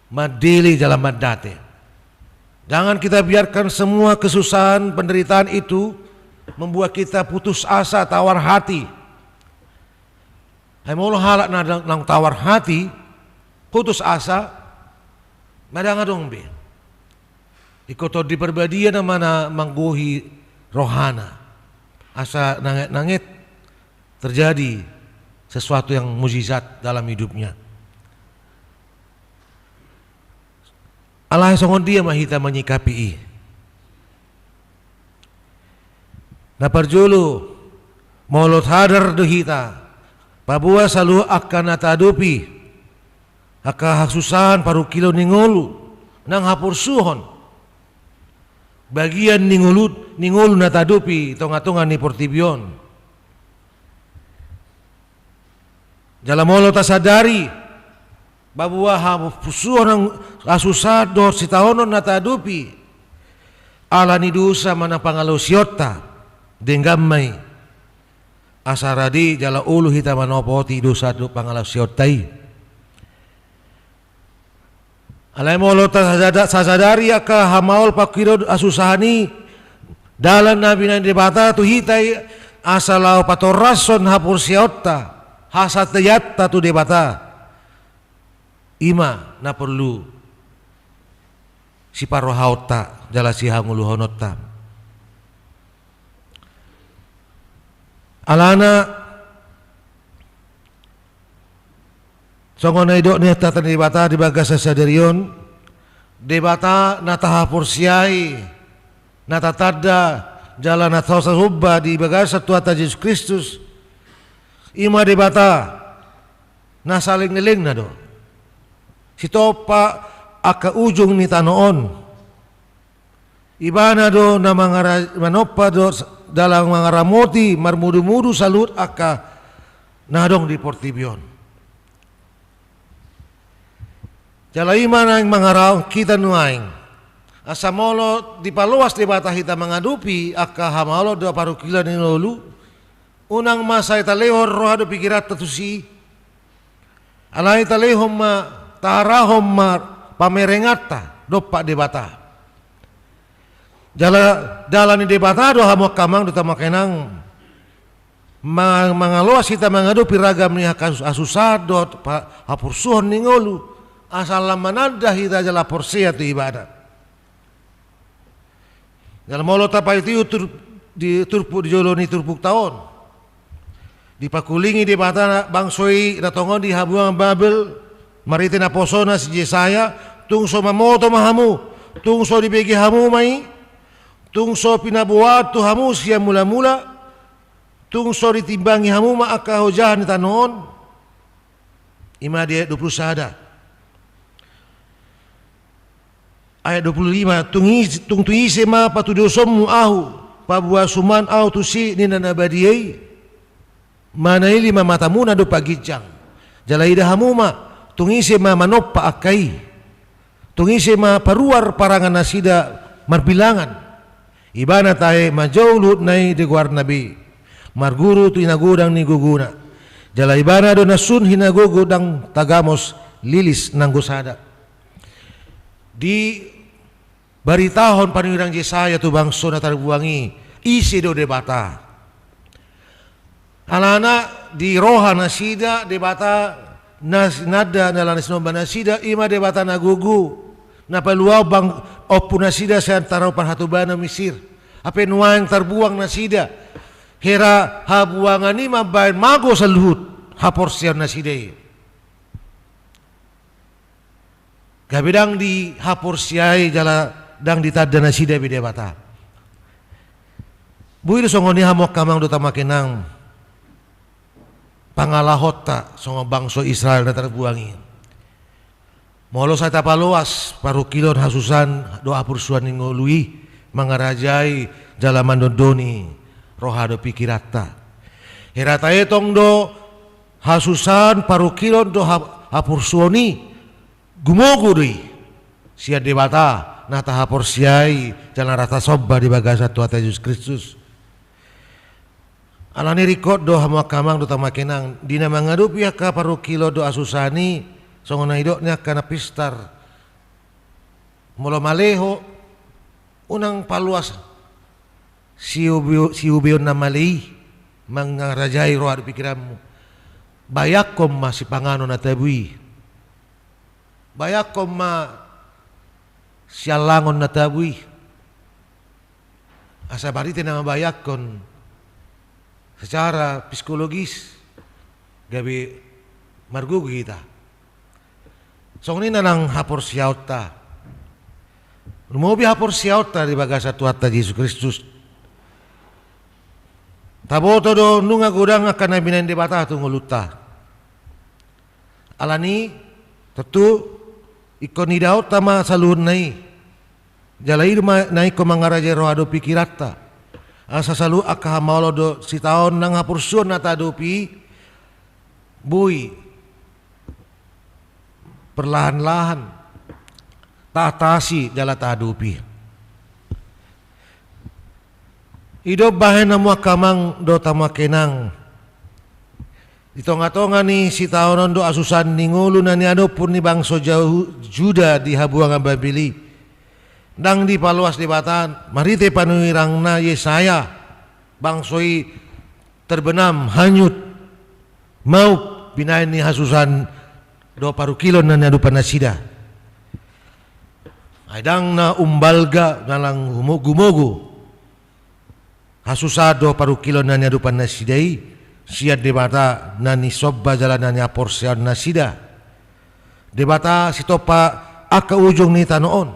mandele jala mandate. Jangan kita biarkan semua kesusahan, penderitaan itu membuat kita putus asa, tawar hati. Ai molo halak na, na tawar hati, putus asa, ma ndang adong be. Ingkon Tondi Parbadia nama na manggohi rohana, asa nanget-nanget terjadi sesuatu yang mujizat dalam hidupnya. Alai songon dia ma hita manyikapi i? Na parjolo, molo sadar do hita, paboa saluhut angka na taadopi, angka hasusaan parungkilon ni ngolu, nang haporsuhon, bagian ni ngolu, ni ngolu na taadopi tonga-tonga ni portibi on. Jala molo tasadari, paboa haporsuhon, hasusaan dohot sitaonon na taadopi ala ni dosa manang pangalaosionta, denggan ma i. Asa rade jala olo hita manopoti dosa dohot pangalaosionta i. Alai molo tasada-, tasadari angka hamaol, parungkilon, hasusahan i, dalan na binahen Debata tu hita i, asa laho patorashon haporseaonta, hasatiaonta tu Debata. I ma na porlu siparrohaonta jala sihangoluhononta. Alana, songon na nidok ni hata ni Debata di bagasan sadari on, Debata na tahaporseai, na tatanda, jala na tasomba di bagasan Tuhanta Jesus Kristus, i ma Debata na salelenglelengna do. Sitompa angka ujung ni tano on. Ibana do na mangara-, manompa do s-, dalan mangaramoti, marmudumudu saluhut angka na adong di portibi on. Jala i ma naeng mangarahon hita nuaeng. Asa molo dipaloas Debata hita mangadopi angka hamaolon dohot parungkilon ni ngolu, unang ma sai talehon roha dohot pingkiranta tusi i. Alai talehon ma, taarahon ma pamerenganta dompak Debata. Jala dalan ni Debata do hamu angka amang dohot hamu angka inang. Ma-, mangaloas hita mangadopi ragam ni hasus-, hasusahan dohot pa-, haporsuhon ni ngolu, asa lam mananda hita jala porsea tu Ibana. Jala molo tapaihut-ihut tur-, di turpuk, di jolo ni turpukta on, dipangkulingi Debata bangso i na tongon di habuangan Babel, marhite naposona si Jesaya, tung so mamoto ma hamu, tung so dibege hamu ma i, tung so pinaboa tu hamu sian mula-mula, tung so ditimbangi hamu ma angka hojahan ni tano on. I ma di ayat dua puluh sada. Ayat dua puluh lima, tung is-, tung tu ise ma patudosonmu ahu, paboa suman ahu tusi ninna na badia i? Manaili ma matamuna dompak ginjang, jala ida hamu ma, tung ise ma manompa angka i? Tung ise ma paruar parangan nasida marbilangan? Ibana tahe manjou luhutna i di goarna be, marguru tu hinagodang ni gogona. Jala ibana do na sun hinagogo ndang tagamos lilis nanggo sada. Dibaritahon panurirang Jesaya tu bangso na tarbuang i, ise do Debata. Alana di roha nasida Debata na sinanda, na alana sinomba nasida, i ma Debata na gogo, na paluahon bang-, ompu nasida sian taropan hatoban Misir. Hape nuaeng tarbuang nasida. Hera habuangan i mambahen mago saluhut haporseaon nasida i. Gabe ndang dihaporseai jala ndang ditanda nasida be Debata. Boi do songon i hamu angka amang dohot hamu angka inang pangalahonta songon bangso Israel na tarbuang i. Molo sai tapaloas parungkilon, hasusaan dohot haporsuan ni ngolu i mangarajai jala mandondoni roha dohot pikiranta. Hera taetong do hasusaan parungkilon dohot hap-, haporsuon i, gumogo do i sian Debata na tahaporseai jala na tasomba di bagasan Tuhanta Jesus Kristus. Alani i ringkot do hamu angka amang dohot hamu angka inang, di na mangadopi angka parungkilon dohot hasusaan i, songon na nidok ni angka na pistar, molo male ho, unang paloas siubeo-, siubeon na male i mangarajai roha dohot pikiranmu. Bayangkon ma sipanganon na tabo i. Bayangkon ma siallangon na tabo i. Asa marhite na mambayangkon secara psikologis gabe margogo hita. Songon i nang haporseaonta. Lumobi haporseaonta di bagasan Tuhanta Jesus Kristus. Taboto do nunga godang angka na binahen Debata tu ngolunta. Alani, tontu, ingkon idaonta ma saluhutna i. Jala i do ma na ingkon mangarajai roha dohot pikiranta. Asa saluhut angka hamaolon dohot sitaonon nang haporsuon na taadopi, boi perlahan-lahan taatasi jala taadopi. I do umbahen hamu angka amang dohot hamu angka inang, di tonga-tonga ni sitaonon dohot hasusaan ni ngolu na niadophon ni bangso Jahu-, Juda di habuangan Babel i, ndang dipaloas Debata marhite panurirangna Yesaya, bangso i terbenam, hanyut, maup, binahen ni hasusaan dohot parungkilon na niadopan nasida. Ai ndang na umbalga, na lang humo-, gumogo hasusaan dohot parungkilon na niadopan nasida i sian Debata na nisomba jala na nihaporseaon nasida. Debata sitompa angka ujung ni tano on.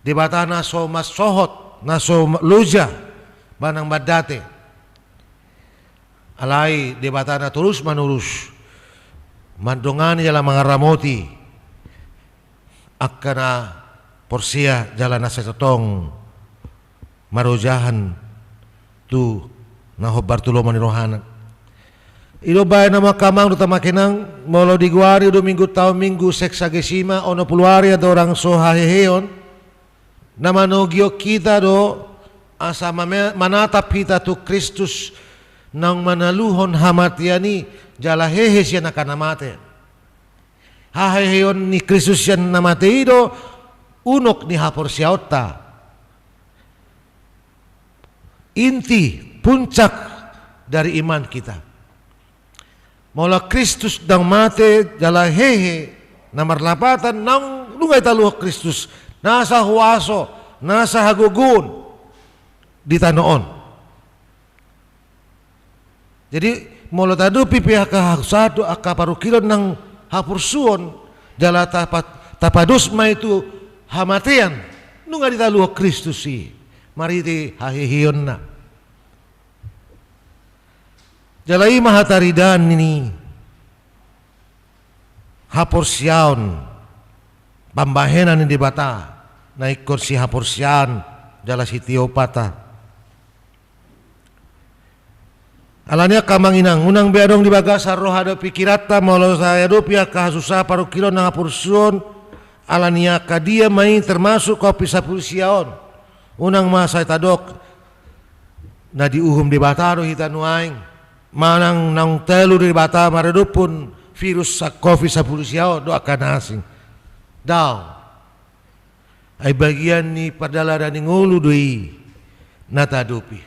Debata na so mansohot, na so ma-, loja manang mandate. Alai Debata na torus-manurus mandongani jala mangaramoti angka na porsea jala na sai tongtong marojahan tu na hombar tu lomo ni rohana. I do umbahen hamu angka amang dohot hamu angka inang, molo digoari do Minggunta on Minggu Sexagesima, onom pulu ari andorang so haheheon, na manogihon hita do asa mame-, manatap hita tu Kristus naung manaluhon hamatean i jala hehe sian angka na mate. Haheheon ni Kristus sian na mate i do unok ni haporseaonta. Inti, puncak dari iman kita. Molo Kristus ndang mate jala hehe, na marlapatan naung nunga ditaluhon Kristus nasa huaso, nasa hagogoon di tano on. Jadi, molo taadopi pe angka hasusaan dohot angka parungkilon nang haporsuon, jala tapa-, tapados ma i tu hamatean, nunga ditaluhon Kristus i marhite haheheonna. Jala i ma hataridaan ni haporseaon, pambahenan ni Debata na ingkon sihaporseaan jala sitioponta. Alani i angka amang inang, unang be adong di bagasan roha dohot pikiranta molo sai adopi angka hasusaan parungkilon nang haporsuon, alani i angka dia ma i termasuk hau pisapusia on. Unang ma sai tadok na diuhum Debata do hita nuaeng, manang naung talu Debata maradophon virus sa-, covid sampulu sia on do angka na asing. Daong. Ai bagian ni pardalanan ni ngolu do i na taadopi.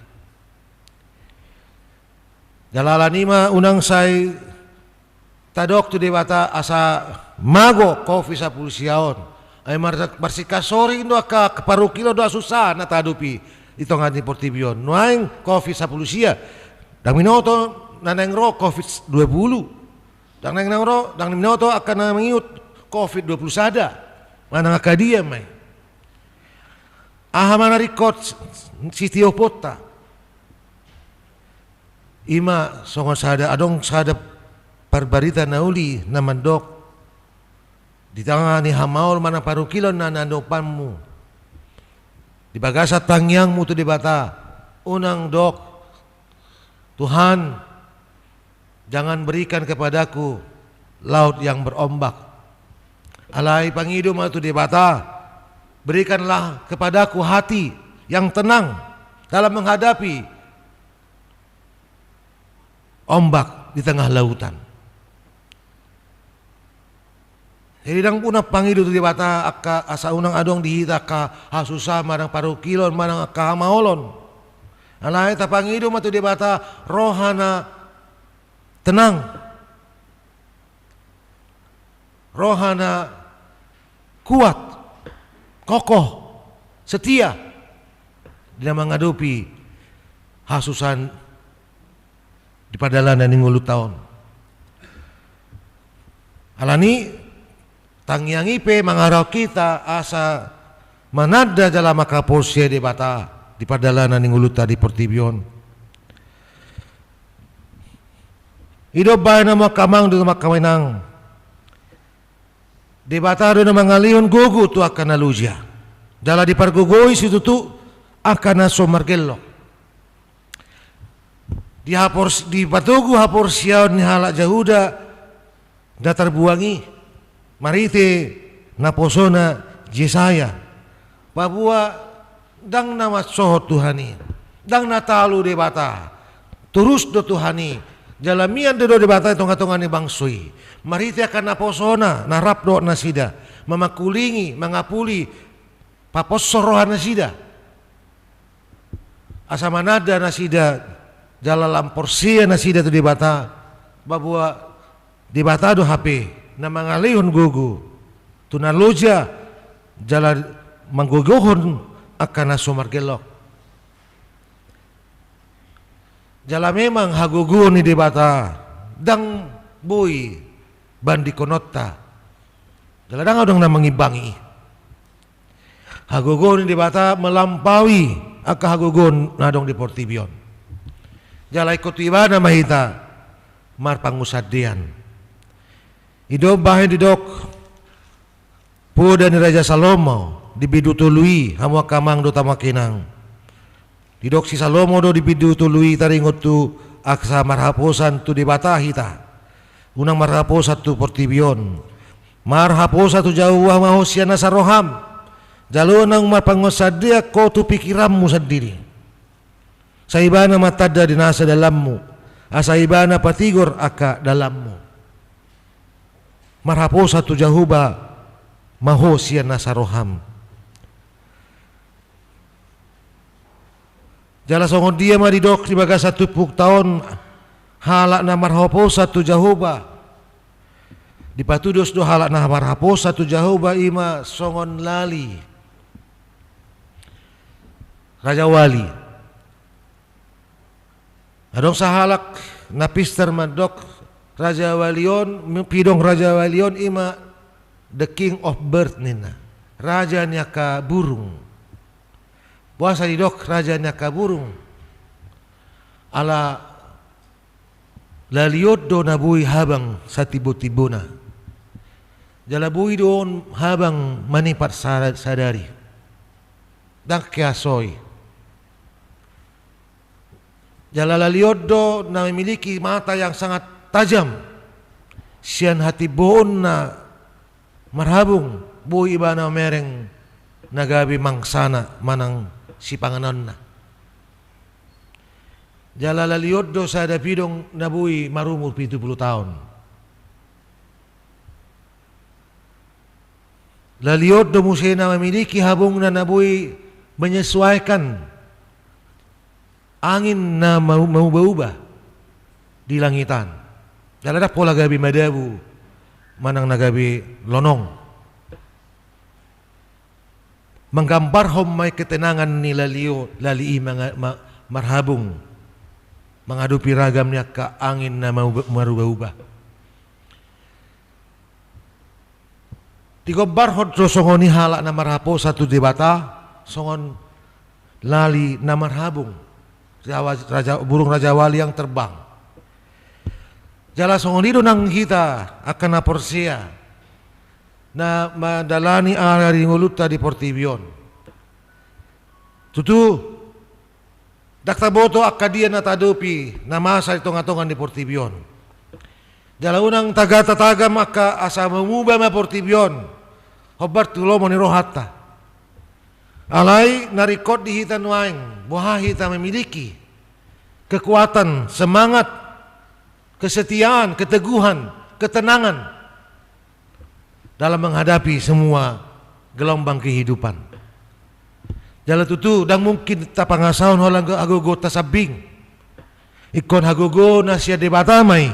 Jala alani i ma unang sai tadok tu Debata asa mago covid sampulu sia on. Ai mar-, marsingkat soring do angka parungkilon dohot hasusaan na taadopi di tonga ni portibi on. Nuaeng covid sampulu sia. Ndang binoto na naeng ro covid dua pulu. Ndang naeng ro, ndang binoto angka na mangihut covid dua pulu sada. Manang angka dia ma i. Aha ma na ringkot sitioponta? I ma songon sada, adong sada parbarita na uli na mandok, di tonga ni hamaol manang parungkilon na niadopanmu, di bagasan tangiangmu tu Debata, unang dok, "Tuhan, jangan berikan kepadaku laut yang berombak." Alai pangido ma tu Debata, "Berikanlah kepadaku hati yang tenang dalam menghadapi ombak di tengah lautan." Jadi ndang unang pangido tu Debata angka asa unang adong di hita angka hasusaan manang parungkilon manang angka hamaolon. Alai tapangido ma tu Debata roha na tenang, roha na kuat, kokoh, setia di na mangadopi hasusaan di pardalanan ni ngolunta on. Alani tangiang i pe mangarahon hita asa mananda jala manghaporseai Debata di pardalanan ni ngolunta di portibi on. I do umbahen hamu angka amang dohot hamu angka inang, Debata do na mangalehon gogo tu angka na loja. Jala dipargogoi situtu angka na so margellok. Dihapors-, dipatogu haporseaon ni halak Jahuda na tarbuang i marhite naposona Jesaya. Paboa ndang na mansohot Tuhan i, ndang na talu Debata. Torus do Tuhan i, jala mian do, do Debata i tonga-tonga ni bangso i. Marhite angka naposona na rap dohot nasida, mamangkulingi, mangapuli, paposhon roha nasida. Asa mananda nasida, jala lam porsea nasida tu Debata, paboa Debata do hape na mangalehon gogo tu na loja, jala manggogohon angka na so margellok. Jala memang hagogoon ni Debata ndang boi bandingkononta. Jala ndang adong na mangimbangi i. Hagogoon ni Debata melampaui angka hagogoon na adong di portibi on. Jala ingkon tu Ibana ma hita marpangunsandean. I do umbahen didok poda ni Raja Salomo di bindu tolu i, hamu angka amang dohot hamu angka inang. Didok si Salomo do di bindu tolu i taringot tu asa marhaposan tu Debata hita. Unang marhaposan tu portibi on. Marhaposan tu Jahowa ma ho sian nasa roham. Jala unang marpangunsandean ho tu pingkiranmu sandiri. Sai Ibana ma tanda di nasa dalanmu. Asa Ibana patigor angka dalanmu. Marhaposan tu Jahowa ma ho sian nasa roham. Jala songon dia ma didok di bagasan turpukta on halak na marhaposan tu Jahowa? Dipatudos do halak na marhaposan tu Jahowa i ma songon lali, rajawali. Adong sahalak na pintor mandok rajawali on, pidong rajawali on i ma the king of bird ninna, raja ni angka burung. Boasa didok raja ni angka burung? Ala lali on do na boi habang satimbotimbona. Jala boi do on habang manimpat sa-, sadari. Ndang keasoi. Jala lali on do na memiliki mata yang sangat tajam. Sian hatimboonna marhabung, boi ibana mamereng na gabe mangsana manang sipanganonna. Jala lali on do sada pidong na boi marumur pitu pulu taon. Lali on do muse na mamiliki habungna na boi menyesuaikan angin na mau-, mauba-uba di langitan. Jala ndang pola gabe madabu manang na gabe lonong. Manggambarhon ma i ketenangan ni lali on, lali i manga-, ma-, marhabung mangadopi ragam ni angka angin na mauba-, maruba-uba. Digombarhon do songon i halak na marhaposan tu Debata, songon lali na marhabung, raja-, raja-, burung rajawali yang terbang. Jala songon i do nang hita angka na porsea, na mandalani ari-ari ni ngolunta di portibi on. Tutu, ndang taboto angka dia na taadopi na masa di tonga-tonga ni portibi on. Jala unang taga-, tatagam angka asa mamuba ma portibi on, hombar tu lomo ni rohanta. Alai na ringkot di hita nuaeng, boha hita memiliki kekuatan, semangat, kesetiaan, keteguhan, ketenangan dalam menghadapi semua gelombang kehidupan. Jala tutu, ndang mungkin tapangasahon holan hagogoonta sambing. Ingkon hagogoon na sian Debata ma i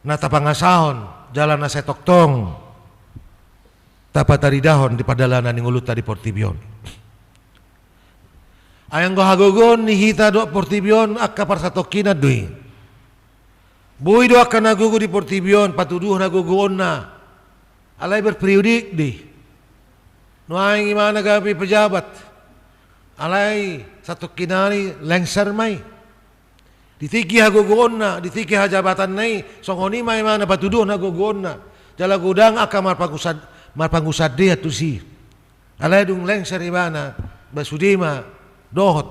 na tapangasahon, jala na sai tongtong tapataridahon di pardalanan ni ngolunta di portibi on. Ai anggo hagogoon ni hita dohot portibi on angka parsatongkinan do i. Boi do angka na gogo di portibi on patuduhon hagogoonna. Alai berperiodik do i. Nuaeng imana gabe pejabat. Alai satongkinan i lengser ma i. Di tingki hagogoonna, di tingki hajabatanna i, songon i ma imana patuduhon hagogoonna. Jala godang angka marpangusad-, marpangusandean tusi. Alai dung lengser ibana, ba sude ma dohot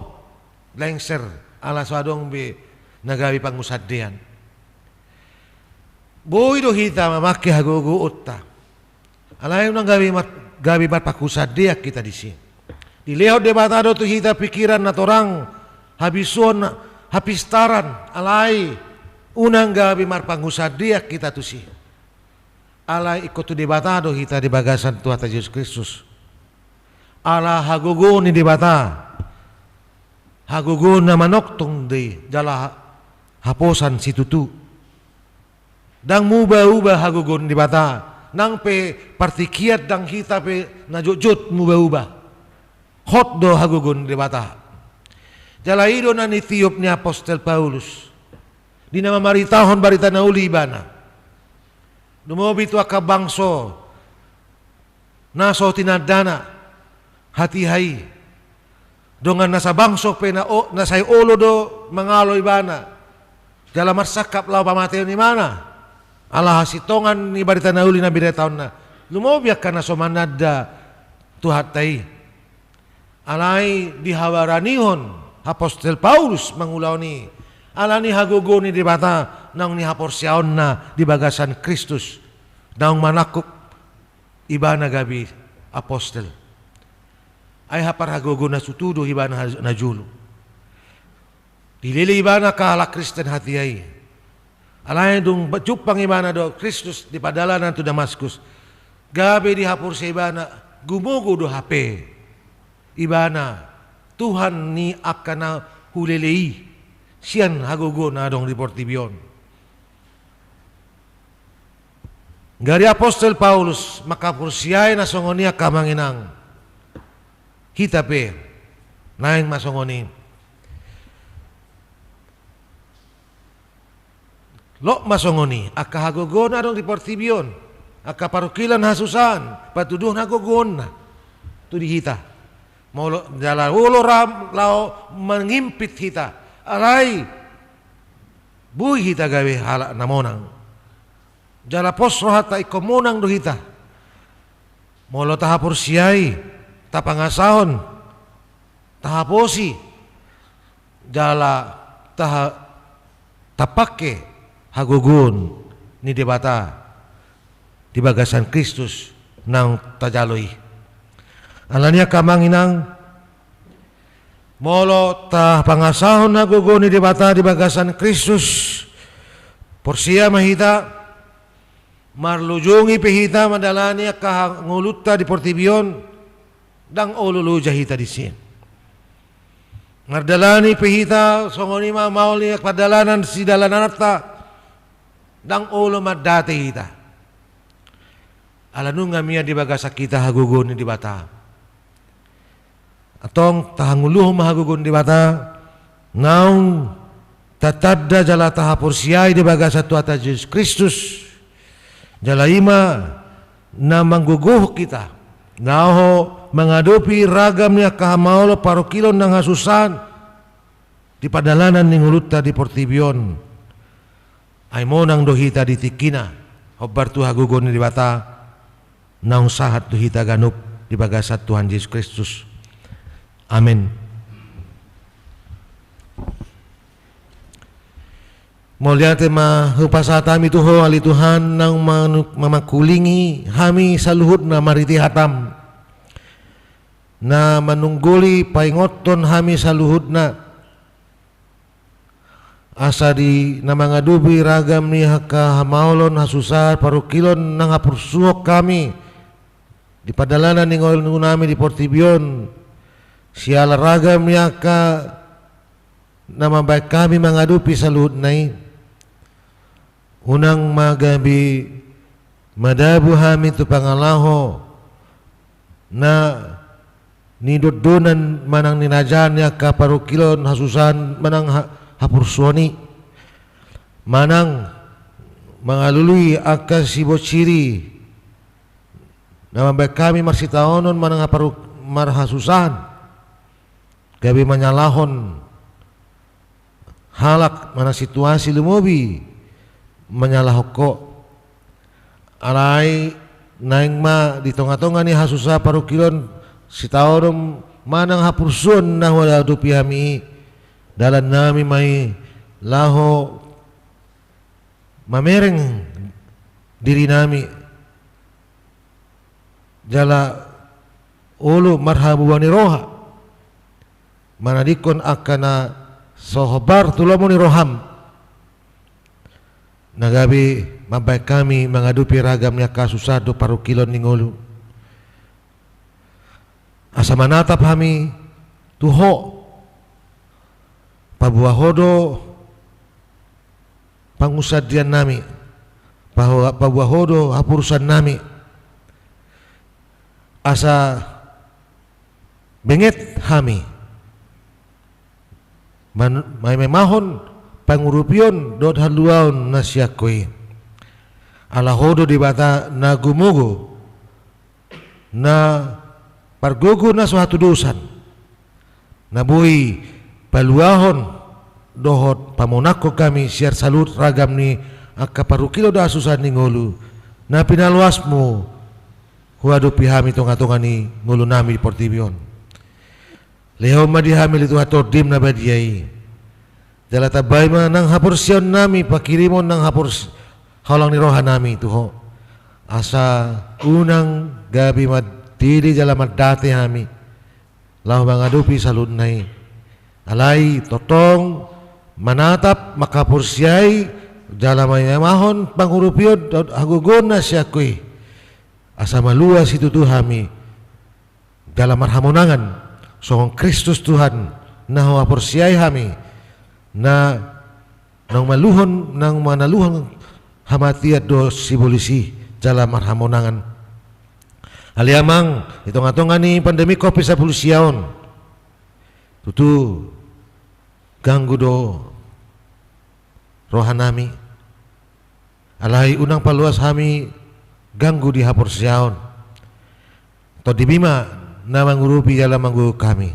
lengser, ala so adong be na gabe pangusandean. Boi do hita mamangke hagogoonta. Alai unang gabe mar-, gabe marpangusandean hita disi. Dilehon Debata do tu hita pikiran na torang, habisuhon, hapistaran, alai unang gabe marpangusandean hita tusi. Alai ingkon tu Debata do hita di bagasan Tuhanta Jesus Kristus. Ala hagogoon ni Debata, hagogoon na manongtong do i, jala haposan situtu. Ndang muba-uba hagogoon ni Debata, nang pe partingkian ndang hita pe na jotjot muba-uba. Hot do hagogoon ni Debata. Jala i do na nitiop ni apostel Paulus di na mamaritahon barita na uli ibana. Lumobi tu angka bangso na so tinandana hatiha i. Dongan na sabangso pe na o-, na sai olo do mangalo ibana. Jala marsangkap laho pamateon ibana. Ala hasintongan ni barita na uli na binaritahonna. Lumobi angka na so mananda Tuhanta i. Alai dihabaranihon apostel Paulus mangulahon i. Ala ni hagogoon ni Debata naung nihaporseaonna di bagasan Kristus. Naung manangkup ibana gabe apostel. Ai haparhagogoon na situtu do ibana ha-, na jolo. Dilele ibana halak Kristen hatiha i. Alai dung ba-, jumpang ibana dohot Kristus di pardalanan tu Damaskus. Gabe dihaporseai ibana, gumogo do hape ibana, Tuhan ni angka na hulele i, sian hagogoon na adong di portibi on. Gari apostel Paulus manghaporseai na songon i angka amang inang. Hita pe naeng ma songon i. Lot ma songon i angka hagogoon na adong di portibi on. Angka parungkilon, hasusaan, patuduhon hagogoonna tu di hita. Molo jala olo ra laho mangimpit hita. Alai boi hita gabe halak na monang. Jala pos rohanta ingkon monang do hita. Molo tahaporseai, tapangasahon, tahaposi, jala taha-, tapangke hagogoon ni Debata di bagasan Kristus naung tajalo i. Alani i angka amang inang, Molo tapangasahon hagogoon ni Debata di bagasan Kristus, porsea ma hita, marlojong i pe hita mandalani angka ngolunta di portibi on, ndang olo loja hita disi. Mardalani pe hita songon i ma maol ni pardalanan sidalananta, ndang olo mandate hita. Ala nunga mian di bagasan hita hagogoon ni Debata. Antong tahangoluhon ma hagogoon ni Debata, naung tatanda jala tahaporseai di bagasan Tuhanta Jesus Kristus. Jala i ma na manggogohon hita, laho mangadopi ragam ni angka hamaolon, parungkilon nang hasusaan di pardalanan ni ngolunta di portibi on. Ai monang do hita di tingkina, hombar tu hagogoon ni Debata, naung sahat tu hita ganup di bagasan Tuhan Jesus Kristus. Amen. Mauliate ma hupasahat hami tu Ho ale Tuhan, naung manu-, mamangkulingi hami saluhutna marhite hataM, na manungguli paingothon hami saluhutna, asa di na mangadopi ragam ni angka hamaolon, hasusaan, parungkilon nang haporsuhon hami di pardalanan ni ngolunami di portibi on, siala ragam ni angka na mambahen hami mangadopi saluhutna i. Unang ma gabe madabu hami tu pangalaho na nidondonan manang ninajaan ni angka parungkilon, hasusaan manang ha-, haporsuhon i, manang mangalului angka sibonsiri na mambahen hami marsitaonon manang haparu-, marhasusaan, gabe manyalahon halak manang situasi, lumobi manyalahon Ho. Alai naeng ma di tonga-tonga ni hasusaan, parungkilon, sitaonon manang haporsuhon na huadopi hami i, dalannami ma i laho mamereng dirinami, jala olo marhamubaon ni roha manadingkon angka na so hombar tu lomo ni rohaM, na gabe mambahen hami mangadopi ragam ni angka hasusaan dohot parungkilon ni ngolu. Asa manatap hami tu Ho, paboa Ho do pangunsandeannami, paboa, paboa Ho do haporusannami, asa benget hami man-, mamemahon pangurupion dohot haluaon na sian Ho i. Ala Ho do Debata na gomogo, na pargogo na so hatudosan, na boi paluahon dohot pamonangkon hami sian saluhut ragam ni angka parungkilon dohot hasusaan ni ngolu na pinaloasMu huadopi hami tonga-tonga ni ngolunami di portibi on. Lehon ma di hami ale Tuhan TondiM na badia i. Jala tambai ma nang haporseaonnami, panghirimon nang hapors-, holang ni rohanami tu Ho. Asa unang gabe mandele jala mandate hami laho mangadopi saluhutna i. Alai tongtong manatap, manghaporseai jala mamemahon pangurupion dohot hagogoon na sian Ho i. Asa malua situtu hami jala marhamonangan songon Kristus Tuhan na huhaporseai hami, na naung maluhon, naung manaluhon hamatean dohot sibolis i jala marhamonangan. Ale Amang, di tonga-tonga ni pandemi Covid sampulu sia on, tutu ganggu do rohanami. Alai unang paloas hami ganggu di haporseaon. TondiMi ma na mangurupi jala manggogohon hami.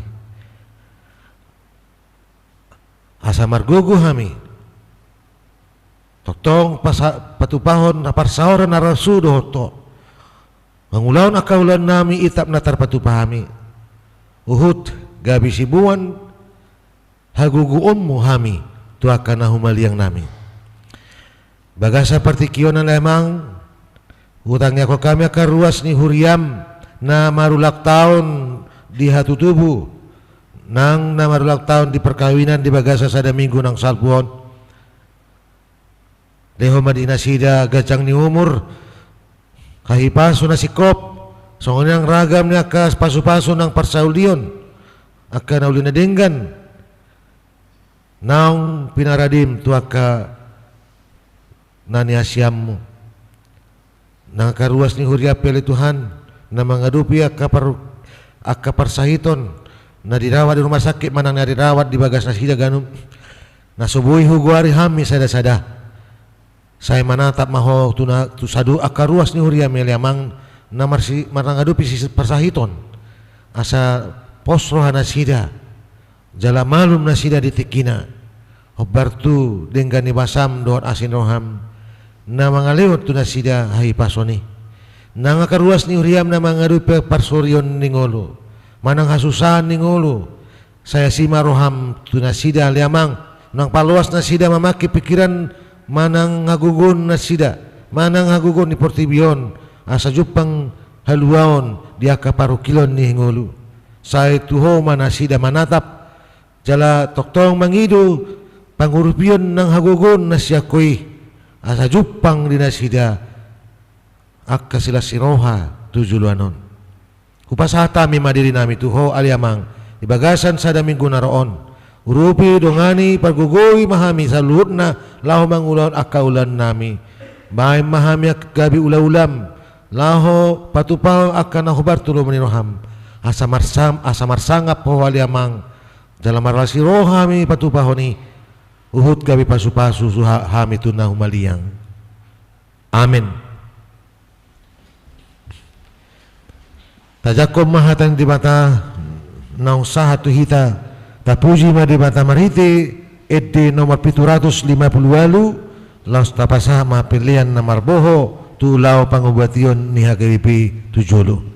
Asa margogo hami tongtong pasa-, patupahon na parsaoran na rasu dohot Ho, mangulahon angka ulaonnami i tap na tarpatupa hami, huhut gabe siboan hagogoonMu hami tu angka na humaliangnami. Bagasan partingkian on ale Amang, hutangiangkon hami angka ruas ni huriaM na marulang taon di hatutubu, nang na marulang taon di perkawinan di bagasan sada minggu na salpu on. Lehon ma di nasida ganjang ni umur, hahipason na singkop, songon i nang ragam ni angka pasupasu nang parsaulion, angka na uli na denggan, naung pinaradim tu angka na niasianmu. Nang angka ruas ni huriam pe ale Tuhan, na mangadopi angka par-, angka parsahiton, na dirawat di rumah sakit manang na dirawat di bagas nasida ganup, na so boi hugoari hami sada-sada. Sai manatap ma Ho tu na, tu saluhut angka ruas ni huriam ale Amang, na marsi-, mangadopi si parsahiton. Asa pos roha nasida, jala malum nasida di tingkina. Hombar tu denggan ni basam dohot asi ni roham, na mangalehon tu nasida hahipason i. Nang angka ruas ni huriam na mangadopi parsorion ni ngolu, manang hasusaan ni ngolu, sai asi ma roham tu nasida ale Amang, nang paloas nasida mamangke pikiran manang hagogoon nasida, manang hagogoon ni portibi on, asa jumpang haluaon di angka parungkilon ni ngolu. Sai tu Ho ma nasida manatap, jala tongtong mangido pangurupion nang hagogoon na sian Ho i, asa jumpang di nasida angka silas ni roha tu joloan on. Hupasahat hami ma dirinami tu Ho ale Amang, di bagasan sada minggu na ro on. Urupi, dongani, pargogoi ma hami saluhutna laho mangulahon angka ulaonnami. Baen ma hami angka gabe ula-ulam, laho patupahon angka na hombar tu lomo ni roham. Asa marsam-, asa marsangap Ho ale Amang, jala marlas ni roha hami patupahon i, huhut gabe pasu-pasu suha-, hami tu na humaliang. Amen. Tajangkon ma hata ni Debata naung sahat tu hita, tapuji ma Debata marhite ende nomor pitu ratus lima pulu ualu, laos tapasahat ma pelean na marbohot tu laho pangubation ni H K B P tu jolo.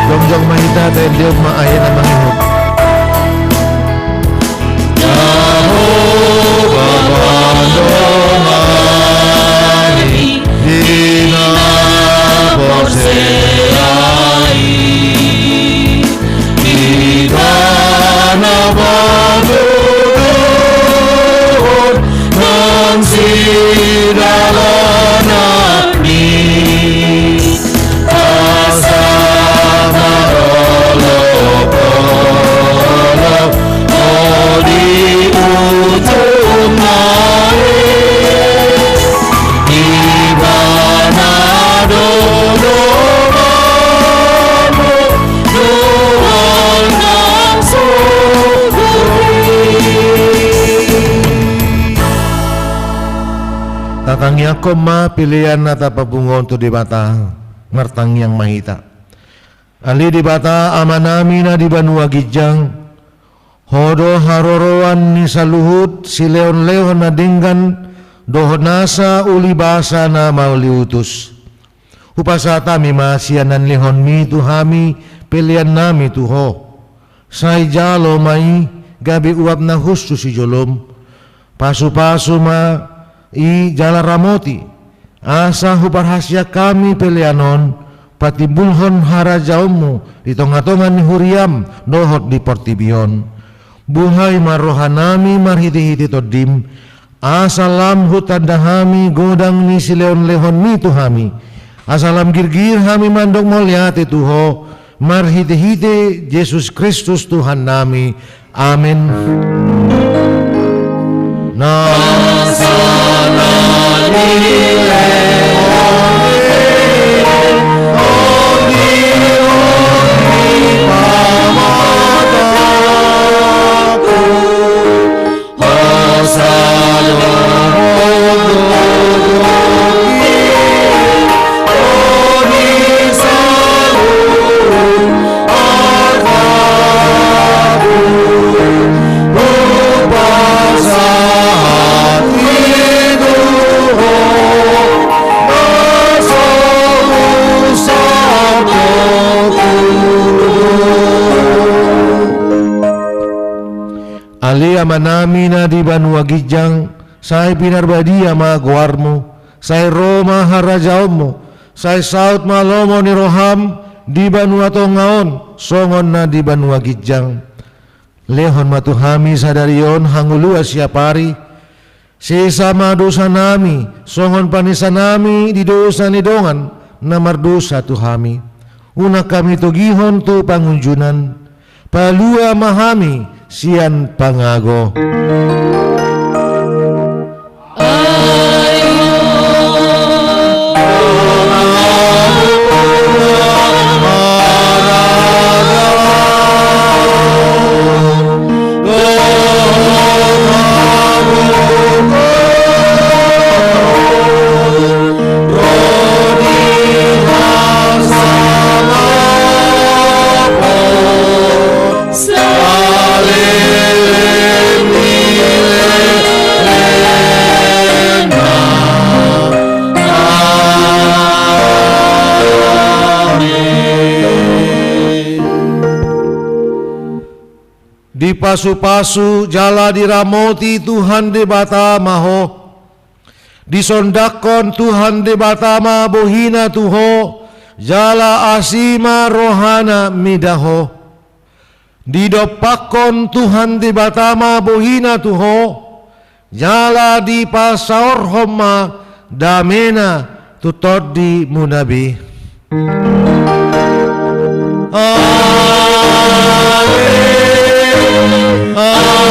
Jongjong ma hita, taendehon ma akhirna mangihut. Jahowa pandomani di na porsea i. Ibana patuduhon nang sidalananmi. Asa parolopon Tangiangkon ma pelean na tapapungu on tu Debata. Martangiang ma hita. Ale Debata Amanami na di banua ginjang, Ho do haroroan ni saluhut silehonlehon na denggan dohot nasa ulibasa na mauliutus. Hupasahat hami ma sian na nilehonMi tu hami peleannami tu Ho. Sai jalo ma i gabe uap na hushus di jolom. Pasupasu ma i jala ramoti, asa huparhasian hami pelean on patimbulhon harajaonMu di tongatonga ni huriaM dohot di portibi on. Buhai ma rohanami marhitehite TondiM, asa lam hutanda hami godang ni silehonlehonMi tu hami, asa lam girgir hami mandok mauliate tu Ho, marhitehite Jesus Kristus Tuhannami. Amen. Na Ale Amanami na di banua ginjang, sai pinarbadia ma goarMu, sai ro ma harajaonMu, sai saut ma lomo ni rohaM di banua tonga on, songon na di banua ginjang. Lehon ma tu hami sadari on hangoluan siapari, sesa ma dosanami, songon panesanami di dosa ni dongan na mardosa tu hami. Unang hami togihon tu pangunjunan, palua ma hami sian pangago. Dipasupasu jala diramoti Tuhan Debata ma ho. Disondangkon Tuhan Debata ma bohina tu ho, jala asi ma rohana mida ho. Didompakkon Tuhan Debata ma bohina tu ho, jala dipasaorhon ma damena tu tondimuna be. Amen. Amen. Amen.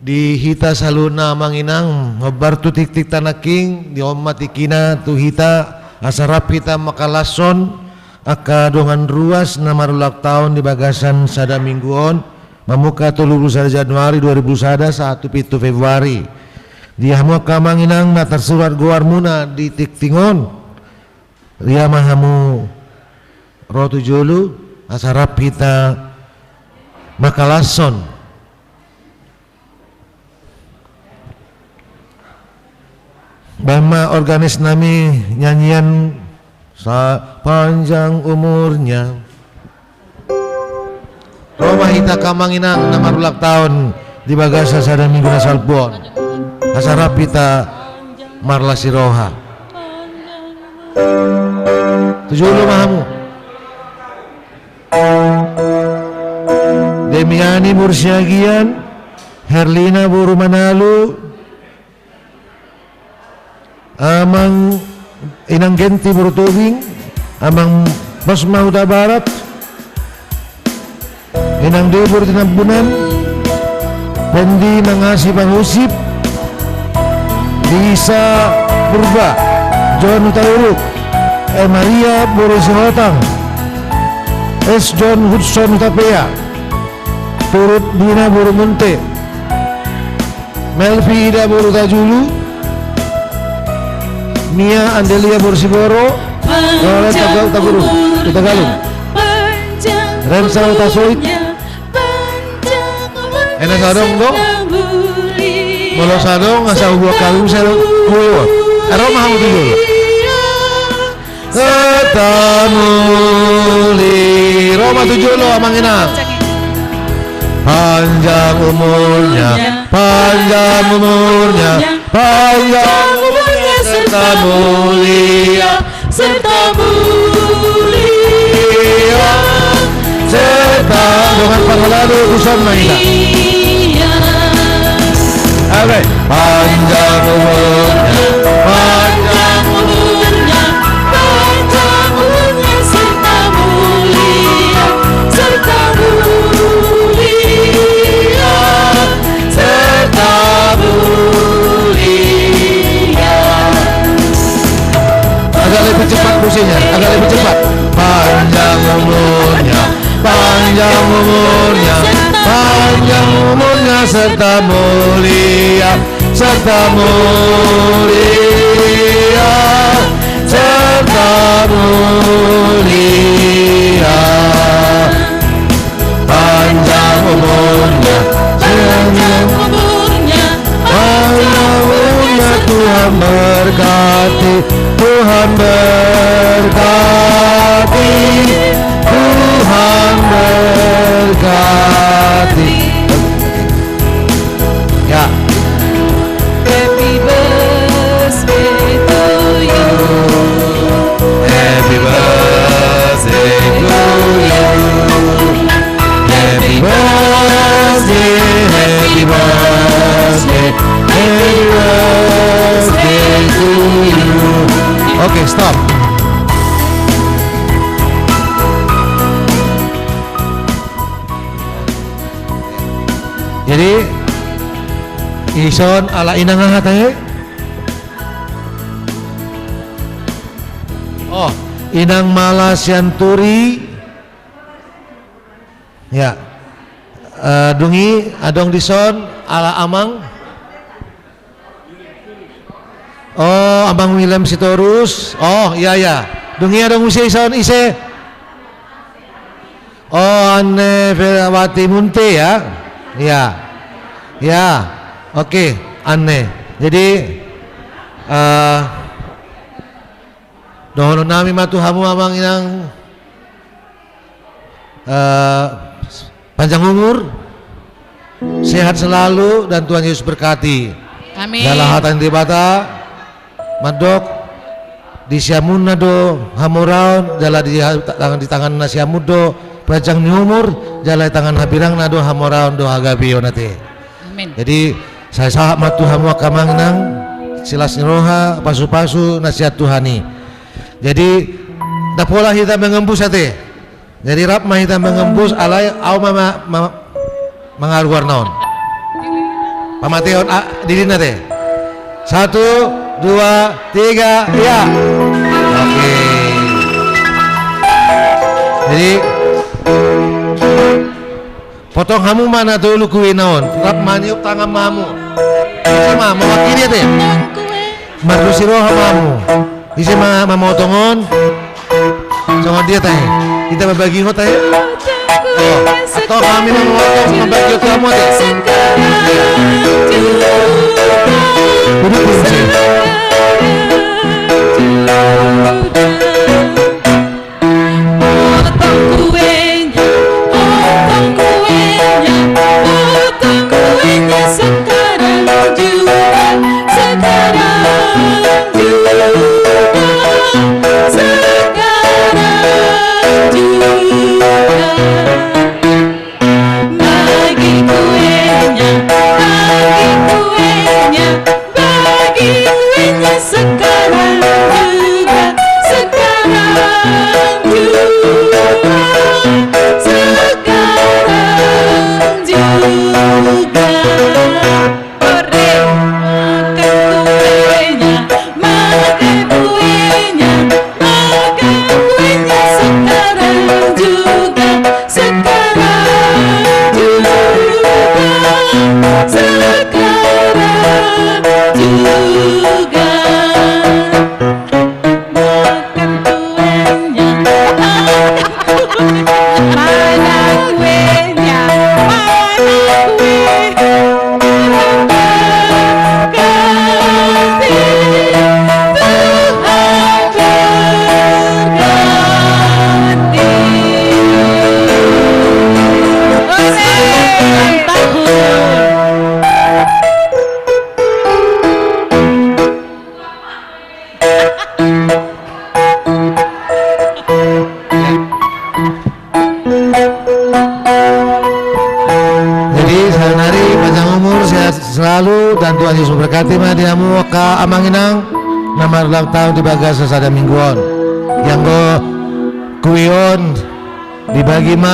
Di hita saluhutna amang inang, hombar tu tingtingta nangkin, di on ma tingkina tu hita, asa rap hita mangkalashon angka dongan ruas na marulang taon di bagasan sada minggu on, mamungka tolu pulu sada Januari dua ribu sada sahat tu pitu Februari. Di hamu angka amang inang na tarsurat goarmuna di tingting on, ria ma hamu ro tu jolo, asa rap hita mangkalashon. Baen ma organis nami nyanyian sa-, panjang umurnya. Ro ma hita angka amang inang na marulang taon di bagasan sada minggu na salpu on. Asa rap hita marlas ni roha. Tu jolo ma hamu. Demiani boru Siagian, Herlina boru Manalu, Amang Inang Genti boru Tobing, Amang Bosma Hutabarat, Nang Debor di Nambunan, Pendi Mangasi Pangusip, Lisa Purba, John Hutauruk, E Maria boru Sihotang, S John Hudson Hutapea, Turut Dina boru Munte, Melvi Ida boru Tajulu, Mia Andelia boru Siboro, Roland Taga-, Taguru, Hutagalung, Rensa Hutasoit. Ena sadong do? Molo sadong asa hubuat hamu sadong. Kuyo. Ro ma hamu tu jolo. Setamuli. Ro ma tu jolo amang inang. Panjang umurnya, panjang umurnya, panjang umurnya serta mulia, serta mulia, serta dengan para lalu usan main. Oke. Panjang umurnya, panjang umurnya, panjang umurnya, serta mulia, serta mulia, serta mulia. Agak lebih cepat musiknya, agak lebih cepat. Panjang umurnya, panjang umurnya, panjang umurnya serta mulia, serta mulia, serta mulia. Panjang umurnya, panjang umurnya, panjang umurnya, Tuhan berkati, Tuhan berkati, Tuhan berkati. Ya. Happy birthday to you. Happy birthday to you. Happy birthday, happy birthday, happy birthday to you. Oke, stop. Jadi, ison ala inang aha tahe? Oh, inang Mala Sianturi. Ya. Eh, dung i adong dison ala amang. Oh, amang William Sitorus. Oh, iya, iya. Dung i adong muse ison, ise? Oh, Anne Ferawati Munte ya. Iya. Iya. Oke, Anne. Jadi, eh, dohonon nami ma tu hamu amang inang, eh, panjang umur, sehat selalu, dan Tuhan Yesus berkati. Amin. Jala hata ni Debata mandok, di siamunna do hamoraon, jala di ha-, tangan, di tangan na siamun do panjang ni umur, jala di tangan hambirangna do hamoraon do hagabeon ate. Amin. Jadi, sai sahat ma tu hamu angka amang inang, silas ni roha, pasu-pasu na sian Tuhan i. Jadi, ndang pola hita mengembus ate. Jadi, rap ma hita mengembus, alai au ma, ma, ma, mangaruar na on. Pamatehon, ah, diri na ate. Satu, dua, tiga, ya. Oke. Jadi, potong hamu ma na tolu kuena on. Rap maniop tangan ma hamu. Ise ma mewakili ate? Mardosi roha ma hamu. Ise ma mamotong on? Songon dia tahe? Hita mambagi ho tahe? Oh, atau kami mamotong, mambagi ho tu hamu ate? Duduk dulu sih. Potong kuenya, potong kuenya, potong kuenya sekarang juga, sekarang juga, sekarang juga. Bagi kuenya, bagi kuenya, bagi kuenya sekarang juga, sekarang juga, sekarang Botima di hamu angka amang inang na marulang tahun di bagasan sada minggu on. Ianggo kui on dibagi ma